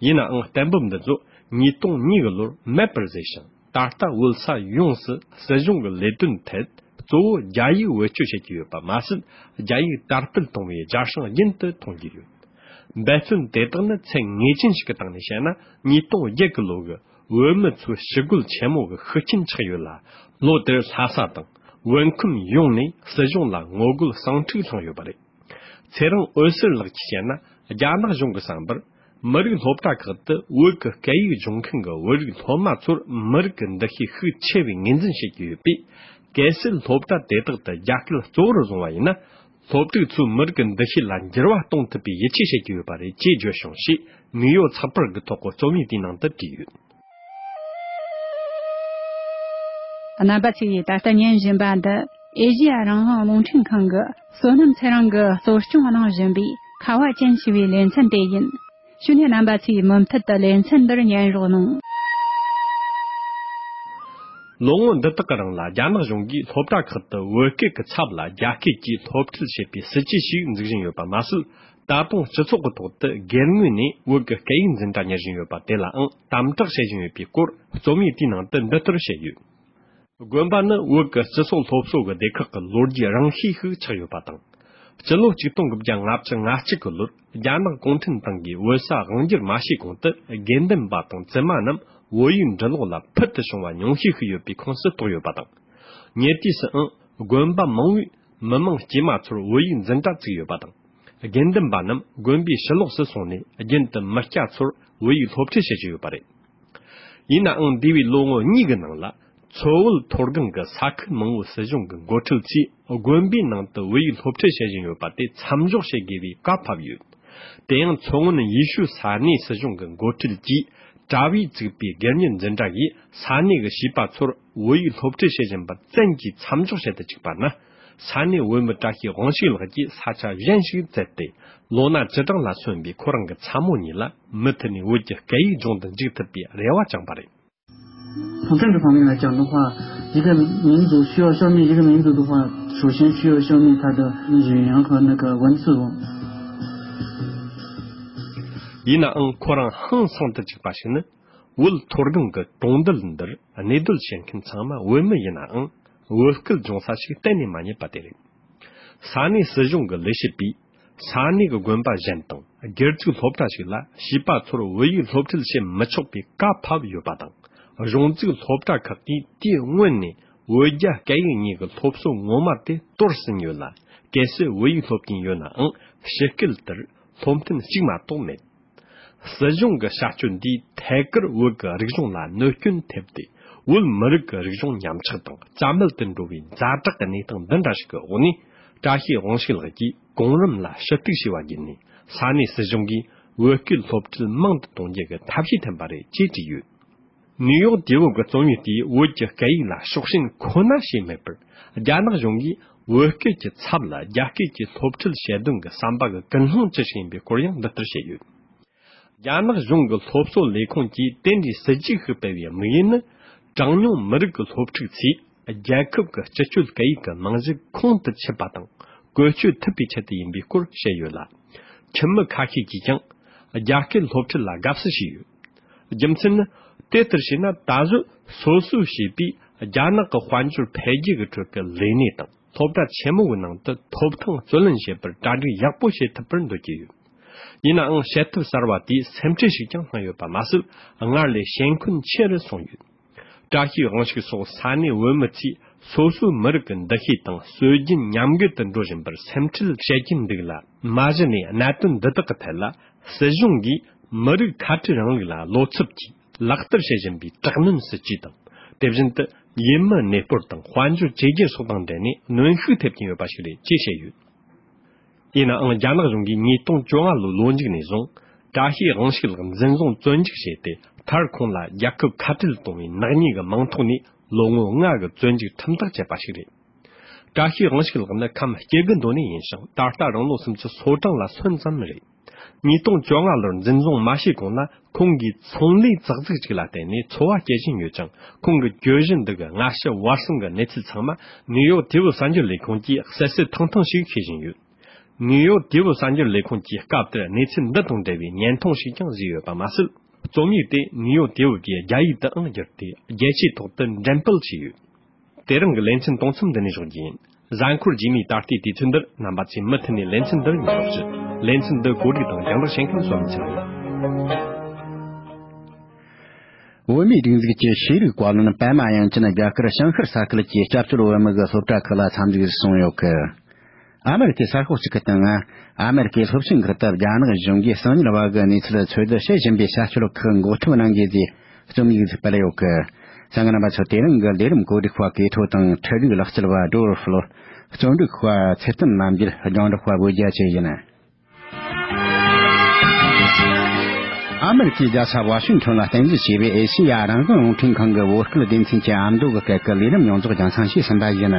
ཡིན་ནའང་གཏན་འབེབས་འདི་ཚོ་ཉིས་སྟོང་གཉིས་གི་ལོར་མེད་པར་བཟོས་ཤིང་། ད་ལྟ་བོད་ས་ཡོངས་སུ་སྲིད་གཞུང་གི་ལས་དོན་ཐད་གཙོ་བོ་རྒྱ་ཡིག་བེད་སྤྱོད་བྱེད་ཀྱི་ཡོད་པ་མ་ཟད། རྒྱ་ཡིག་དར་སྤེལ་གཏོང་བའི་རྒྱ་སྲང་རྒྱུན་དུ་མཐོང་གི་ཡོད། འབད་བརྩོན་དེ་དག་ནི་ཚད་ངེས་ཅན་ཞིག་གི་སྟེང་ནས་བཤད་ན། ཉིས་སྟོང་བརྒྱད་གི་ལོ་གི་བོད་མི་ཚོའི་ཞི་རྒོལ་ཆེན་མོ་གི་ཤུགས་རྐྱེན་ཆགས་ཡོད་ལ། ལོ་དེར་ལྷ་ས་དང་བོད་ཁམས་ཡོངས་ནས་སྲིད་གཞུང་ལ་ངོ་རྒོལ་ཟིང་འཁྲུག་བསླངས་ཡོད་པ་རེད། ཚེ་རིང་འོད་ཟེར་ལགས་ཀྱིས་བཤད་ན། རྒྱ་ནག་གཞུང་གི་བསམ་པར། མི་རིགས་སློབ་གྲྭ་ཁག་ཏུ་བོད་ཀྱི་སྐད་ཡིག་སྦྱོང་མཁན་གྱི་བོད་རིགས་སློབ་མ་ཚོར་མི་རིགས་ཀྱི་འདུ་ཤེས་ཤུགས་ཆེ་བའི་ངོས་འཛིན་བྱེད་ཀྱི་ཡོད་པས། གལ་སྲིད་སློབ་གྲྭ་དེ་དག་ཏུ་རྒྱ་སྐད་གཙོ་བོར་བཟུང་བ་ཡིན་ན། སློབ་ཕྲུག་ཚོའི་མི་རིགས་ཀྱི་འདུ་ཤེས་ལ་འགྱུར་བ་གཏོང་ཐུབ་པའི་ཡིད་ཆེས་བྱེད་ཀྱི་ཡོད་པ་རེད་ཅེས་བརྗོད་བྱུང་ཞེས། ནིའུ་ཡོག་ཚགས་པར་གྱི་ཐོག་གི་རྩོམ་ཡིག་དེའི་ནང་དུ་བྲིས་ཡོད། རྣམ་པ་ཚོས་ད་ལྟ་ཉན་བཞིན་པ་འདི་ཨེ་ཤེ་ཡ་རང་དབང་རླུང་འཕྲིན་ཁང་གི་བསོད་ནམས་ཚེ་རིང་གིས་གཙོ་སྐྱོང་གནང་བཞིན་པའི་ཁ་བ་ཅན་ཞེས་པའི་ལེ་ཚན་དེ་ཡིན། བྱས་ནས་རྣམ་པ་ཚོས་མུ་མཐུད་དུ་ལེ་ཚན་འདིར་ཉན་རོགས་གནང་། ལོ་ངོ་འདི་དག་གི་རིང་ལ་རྒྱ་ནག་གཞུང་གིས་སློབ་གྲྭ་ཁག་ཏུ་བོད་སྐད་ཀྱི་ཚབ་ལ་རྒྱ་སྐད་ཀྱིས་སློབ་ཁྲིད་བྱེད་པའི་སྲིད་ཇུས་ཤིག་འཛུགས་བཞིན་ཡོད་པ་མ་ཟད། ད་དུང་སྤྱི་ཚོགས་ཀྱི་ཐོག་ཏུ་སྒེར་ངོས་ནས་བོད་ཀྱི་སྐད་ཡིག་འཛིན་གྲྭ་གཉེར་བཞིན་ཡོད་པ་དེ་ལའང་དམ་དྲག་བྱེད་བཞིན་ཡོད་པའི་སྐོར་རྩོམ་ཡིག་དེའི་ནང་དུ་འདི་ལྟར་བཤད་ཡོད། དགོན་པ་ནི་བོད་ཀྱི་སྤྱི་ཚོགས་སློབ་གསོ་གི་སྡེ་ཁག་གི་ལོ་རྒྱུས་རིང་ཤོས་ཤིག་ཆགས་ཡོད་པ་དང་། སྤྱི་ལོ་ཆིག་སྟོང་དགུ་བརྒྱ་ལྔ་བཅུ་ང་གཅིག་གི་ལོར་རྒྱ་ནག་གུང་ཁྲན་ཏང་གིས་བོད་ས་དབང་བསྒྱུར་མ་བྱས་གོང་དུ། དགེ་འདུན་པ་དང་བཙུན་མ་རྣམས་བོད་ཡིག་འབྲི་ཀློག་ལ་ཕུལ་དུ་བྱུང་བ་ཉུང་ཤས་ཤིག་ཡོད་པའི་ཁོངས་སུ་གཏོགས་ཡོད་པ་དང་། ཉེ་དུས་སུའང་དགོན་པ་མང་བོས་མི་མང་སྐྱེས་མ་ཚོར་བོད་ཡིག་འཛིན་གྲྭ་བཙུགས་ཡོད་པ་དང་། དགེ་འདུན་པ་རྣམས་དགོན་པའི་ཕྱི་ལོགས་སུ་སོང་ནས་རྒྱུན་དུ་མི་སྐྱ་ཚོར་བོད་ཡིག་སློབ་ཁྲིད་བྱེད་ཀྱི་ཡོད་པ་རེད། ཡིན་ནའང་འདས་པའི་ལོ་ངོ་གཉིས་ཀྱི་ནང་ལ། མཚོ་བོད་མཐོ་སྒང་གི་ས་ཁུལ་མང་བོའི་སྲིད་གཞུང་གི་འགོ་ཁྲིད་ཚོས་དགོན་པའི་ནང་དུ་བོད་ཡིག་སློབ་ཁྲིད་བྱེད་བཞིན་ཡོད་པ་དེ་མཚམས་འཇོག་བྱེད་དགོས་པའི་བཀའ་ཕབ་ཡོད། དེ་ཡང་མཚོ་སྔོན་ཡུལ་ཤུལ་ས་གནས་སྲིད་གཞུང་གི་འགོ་ཁྲིད་ཀྱིས་གྲྭ་བས་བཙུགས་པའི་སྒེར་གཉེར་འཛིན་གྲྭ་ཡིས་ས་གནས་ཀྱི་བྱིས་པ་ཚོར་བོད་ཡིག་སློབ་ཁྲིད་བྱེད་བཞིན་པ་བཙན་གྱིས་མཚམས་འཇོག་བྱེད་དུ་བཅུག་པ་ན། ས་གནས་བོད་མི་བཀྲ་ཤིས་དབང་ཕྱུག་ལགས་ཀྱིས་ས་ཆ་གཞན་ཞིག་བཙལ་ཏེ། ལོ་ན་བཅུ་གྲངས་ལ་སོན་པའི་ཁོ་རང་གི་ཚ་མོ་གཉིས་ལ་མུ་མཐུད་ནས་བོད་ཀྱི་སྐད་ཡིག་སྦྱོང་དུ་འཇུག་ཐུབ་པའི་རེ་བ་བཅངས་པ་རེད། 从政治方面来讲的话，一个民族需要消灭一个民族的话，首先需要消灭他的语言和那个文字。 ཡིན་ནའང་ཁོ་རང་ཧང་སངས་དུ་བཅུག་པ་ཞིག་ནི། བོད་མཐོ་སྒང་གི་གྲོང་རྡལ་འདིར་གནས་སྡོད་བྱེད་མཁན་ཚང་མ་བོད་མི་ཡིན་ནའང་། བོད་སྐད་སྦྱོང་ས་ཞིག་གཏན་ནས་མ་རྙེད་པ་དེ་རེད། ས་གནས་སྲིད་གཞུང་གི་ལས་བྱེད་པས། ས་གནས་ཀྱི་དགོན་པ་གཞན་དང་སྒེར་བཙུགས་སློབ་གྲྭ་ཞིག་ལ་བྱིས་པ་ཚོར་བོད་ཡིག་སློབ་ཁྲིད་བྱེད་མི་ཆོག་པའི་བཀའ་ཕབ་ཡོད་པ་དང་། གཞུང་བཙུགས་སློབ་གྲྭ་ཁག་གིས་དུས་སྔོན་ནས་བོད་རྒྱ་སྐད་ཡིག་གཉིས་ཀྱི་སློབ་གསོ་ངོ་མ་དེ་གཏོར་ཟིན་ཡོད་ལ། གལ་སྲིད་བོད་ཡིག་སློབ་ཀྱིན་ཡོད་ནའང་། ཕྱི་སྐད་ལྟར་སློབ་ཐུན་གཅིག་མ་གཏོགས་མེད། སྲིད་གཞུང་གི་བྱ་སྤྱོད་འདིས་ཐད་ཀར་བོད་ཀྱི་རིག་གཞུང་ལ་གནོད་སྐྱོན་ཐེབས་ཏེ། བོད་མི་རིགས་ཀྱི་རིག་གཞུང་ཉམས་ཆག་དང་རྩ་མེད་དུ་འགྲོ་བའི་ཛ་དྲག་གི་གནས་སྟངས་འདི་འདྲ་ཞིག་གི་འོག་ནས། བཀྲ་ཤིས་དབང་ཕྱུག་ལགས་ཀྱིས་གོང་རིམ་ལ་ཞུ་གཏུག་བྱས་པ་བརྒྱུད་ནས། ས་གནས་སྲིད་གཞུང་གིས་བོད་སྐད་སློབ་ཁྲིད་མང་དུ་གཏོང་རྒྱུ་གི་ཐབས་ཤེས་བསྟན་པ་རེད་ཅེས་བྲིས་ཡོད། ནིའུ་ཡོག་དུས་བབ་ཀྱི་རྩོམ་ཡིག་དེས་བོད་ཀྱི་སྐད་ཡིག་ལ་ཕྱོགས་ཞེན་ཁོ་ན་བྱས་མེད་པར། རྒྱ་ནག་གཞུང་གིས་བོད་སྐད་ཀྱི་ཚབ་ལ་རྒྱ་སྐད་ཀྱི་སློབ་ཁྲིད་བྱེད་དོན་གྱི་བསམ་པ་གི་ཀུན་སློང་ཅི་ཞིག་ཡིན་པའི་སྐོར་ཡང་འདི་ལྟར་བཤད་ཡོད། རྒྱ་ནག་གཞུང་གི་སློབ་གསོ་ལས་ཁུངས་ཀྱིས་དེ་འདྲའི་སྲིད་ཇུས་ཤིག་སྤེལ་བའི་དམིགས་ཡུལ་ནི། གྲངས་ཉུང་མི་རིགས་ཀྱི་སློབ་ཕྲུག་ཚོས་རྒྱལ་ཁབ་ཀྱི་སྤྱི་སྤྱོད་སྐད་ཡིག་གི་རྨང་གཞི་ཁོང་དུ་ཆུད་པ་དང་བཀོལ་སྤྱོད་ཐུབ་པའི་ཆེད་དུ་ཡིན་པའི་སྐོར་བཤད་ཡོད་ལ། ཁྱིམ་མི་ཁ་ཤས་ཀྱིས་ཀྱང་རྒྱ་སྐད་སློབ་ཁྲིད་ལ་དགའ་བསུ་བྱས་ཡོད། རྒྱུ་མཚན་ནི། དེ་ལྟར་བྱས་ན་ད་གཟོད་སོ་སོས་བྱས་པའི་རྒྱ་ནག་གི་དཔལ་འབྱོར་འཕེལ་རྒྱས་ཀྱི་ཁྲོད་ཀྱི་ལས་གནས་དང་སློབ་གྲྭ་ཆེན་མོ་གི་ནང་དུ་ཐོབ་ཐང་རྩོད་ལེན་བྱེད་པར་གྲ་སྒྲིག་ཡག་པོ་བྱེད་ཐུབ་པར་འདོད་ཀྱི་ཡོད། ཡིན་ནའང་བྱེད་ཐབས་གསར་བ་དེས་སེམས་ཁྲལ་ཞིག་ཀྱང་བསླངས་ཡོད་པ་མ་ཟད། སྔར་ལས་ཞེན་ཁོན་ཆེ་རུ་སོང་ཡོད། བཀྲ་ཤིས་དབང་ཕྱུག་སོགས་ས་གནས་བོད་མི་ཚོས་སོ་སོའི་མི་རིགས་ཀྱི་འདུ་ཤེས་དང་སྲོལ་རྒྱུན་ཉམས་རྒུད་དུ་འགྲོ་བཞིན་པར་སེམས་ཁྲལ་བྱེད་ཀྱིན་འདུག་ལ། མ་གཞི་ནས་གནད་དོན་འདི་དག་གི་ཐད་ལ་སྲིད་གཞུང་གིས་མི་རིགས་ཁ་བྲལ་རིང་ལུགས་ལ་བློ་འཚབ་ཀྱིས་ལག་བསྟར་བྱེད་བཞིན་པའི་དྲག་གནོན་སྲིད་ཇུས་དང་། དེ་བཞིན་དུ་ཡུལ་མི་གནས་སྤོར་དང་དཔལ་འབྱོར་བཅོས་བསྒྱུར་སོགས་དང་འབྲེལ་ནས་གནོན་ཤུགས་ཐེབས་ཀྱིན་ཡོད་པ་ཞིག་རེད་ཅེས་བཤད་ཡོད། ཡིན་ནའང་རྒྱ་ནག་གཞུང་གིས་ཉིས་སྟོང་བཅོ་ལྔ་ལོའི་ལོ་མཇུག་ནས་བཟུང་། བཀྲ་ཤིས་དབང་ཕྱུག་ལགས་འཛིན་བཟུང་བཙོན་འཇུག་བྱས་ཏེ། མཐར་ཁོང་ལ་རྒྱལ་ཁབ་ཁ་བྲལ་གཏོང་བའི་ནག་ཉེས་ཀྱི་མིང་ཐོག་ནས་ལོ་ངོ་ལྔ་གི་བཙོན་འཇུག་ཁྲིམས་ཐག་བཅད་པ་ཞིག་རེད། བཀྲ་ཤིས་དབང་ཕྱུག་ལགས་ནི་ཁམས་སྐྱེ་རྒུ་མདོ་ནས་ཡིན་ཞིང་། ད་ལྟ་རང་ལོ་སུམ་ཅུ་སོ་གྲངས་ལ་སོན་ཙམ་རེད། ཉིས་སྟོང་བཅོ་ལྔ་ལོར་འཛིན་བཟུང་མ་བྱས་གོང་ལ། ཁོང་གིས་ཚོང་ལས་ཙག་ཙིག་ཅིག་ལ་བརྟེན་ནས་འཚོ་བ་སྐྱེལ་བཞིན་ཡོད་ཅིང་། ཁོང་གི་གྱོད་གཞི་འདི་གི་སྔ་ཕྱི་བར་གསུམ་གྱི་གནས་ཚུལ་ཚང་མ་ནིའུ་ཡོག་དུས་བབ་གསར་འགྱུར་ལས་ཁུངས་ཀྱིས་གསལ་གསལ་ཐང་ཐང་ཞིག་ཤེས་བཞིན་ཡོད། ནིའུ་ཡོག་དུས་བབ་གསར་འགྱུར་ལས་ཁུངས་ཀྱིས་སྐབས་དེར་གནས་ཚུལ་འདི་དང་འབྲེལ་བའི་བརྙན་ཐུང་ཞིག་ཀྱང་བཟོས་ཡོད་པ་མ་ཟད། རྩོམ་ཡིག་དེ་ནིའུ་ཡོག་དུས་བབ་ཀྱི་རྒྱ་ཡིག་ཏུའང་བསྒྱུར་ཏེ་རྒྱལ་སྤྱིའི་ཐོག་ཏུ་འགྲེམས་སྤེལ་བྱས་ཡོད། དེ་རིང་གི་ལེ་ཚན་གཏོང་མཚམས་འདི་ནས་འཇོག་རྒྱུ་ཡིན། གཟའ་འཁོར་རྗེས་མའི་ད་ལྟའི་དུས་ཚོད་འདིར་རྣམ་པ་ཚོས་མུ་མཐུད་ནས་ལེ་ཚན་འདིར་མཉམ་རོགས་ཞུ། ལེ་ཚན་འདི་གོ་སྒྲིག་དང་རྒྱང་བསྒྲགས་བྱེད་མཁན་བསོད་ནམས་ཚེ་རིང་ཡིན། བོད་མིའི་སྒྲིག་འཛུགས་ཀྱི་ཤེས་རིག་བཀའ་བློན་པད་མ་དབྱངས་ཅན་རྒྱ་གར་བྱང་ཤར་ས་ཁུལ་གྱི་སྐྱབས་བཅོལ་བོད་མི་གི་སློབ་གྲྭ་ཁག་ལ་འཚམས་གཟིགས་སུ་སོང་ཡོད་སྐད། ཨ་མེ་རི་ཁའི་གསར་ཤོག་ཅིག་གི་སྟེང་ང་། ཨ་མེ་རི་ཁའི་སློབ་ཆེན་ཁག་ཏུ་རྒྱ་ནག་གཞུང་གིས་གསང་ཉུལ་བ་གི་གནས་ཚུལ་འཚོལ་བསྡུ་བྱེད་བཞིན་པའི་བྱ་སྤྱོད་ཁག་འགོག་ཐབས་གནང་རྒྱུ་ཞེས་རྩོམ་ཡིག་ཞིག་སྤེལ་ཡོད་སྐད། གསན་མཁན་རྣམ་པ་ཚོ། དེ་རིང་གི་ལས་རིམ་གོ་སྒྲིག་པ་གི་ཐོ་དང་འཕྲུལ་སྒྲིག་ལག་རྩལ་བ་ཌོར་ཧྥུ་ལོ། རྩོམ་སྒྲིག་པ་ཚེ་བརྟན་རྣམ་རྒྱལ། སྒྲ་སྒྲོག་པ་བོད་རྒྱ་བཅས་ཡིན། ཨ་མེ་རི་ཁའི་རྒྱལ་ས་ཝ་ཤིང་ཊོན་ལ་རྟེན་གཞི་བྱས་པའི་ཨེ་ཤེ་ཡ་རང་དབང་རླུང་འཕྲིན་ཁང་གི་བོད་སྐད་སྡེ་ཚན་གྱི་ཨ་མདོ་གི་སྐད་ཀྱི་ལས་རིམ་ཡོངས་རྫོགས་རྒྱང་སྲིང་ཞུས་ཟིན་པ་ཡིན།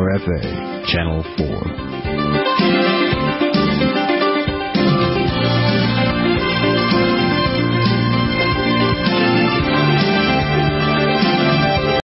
R F A, Channel four.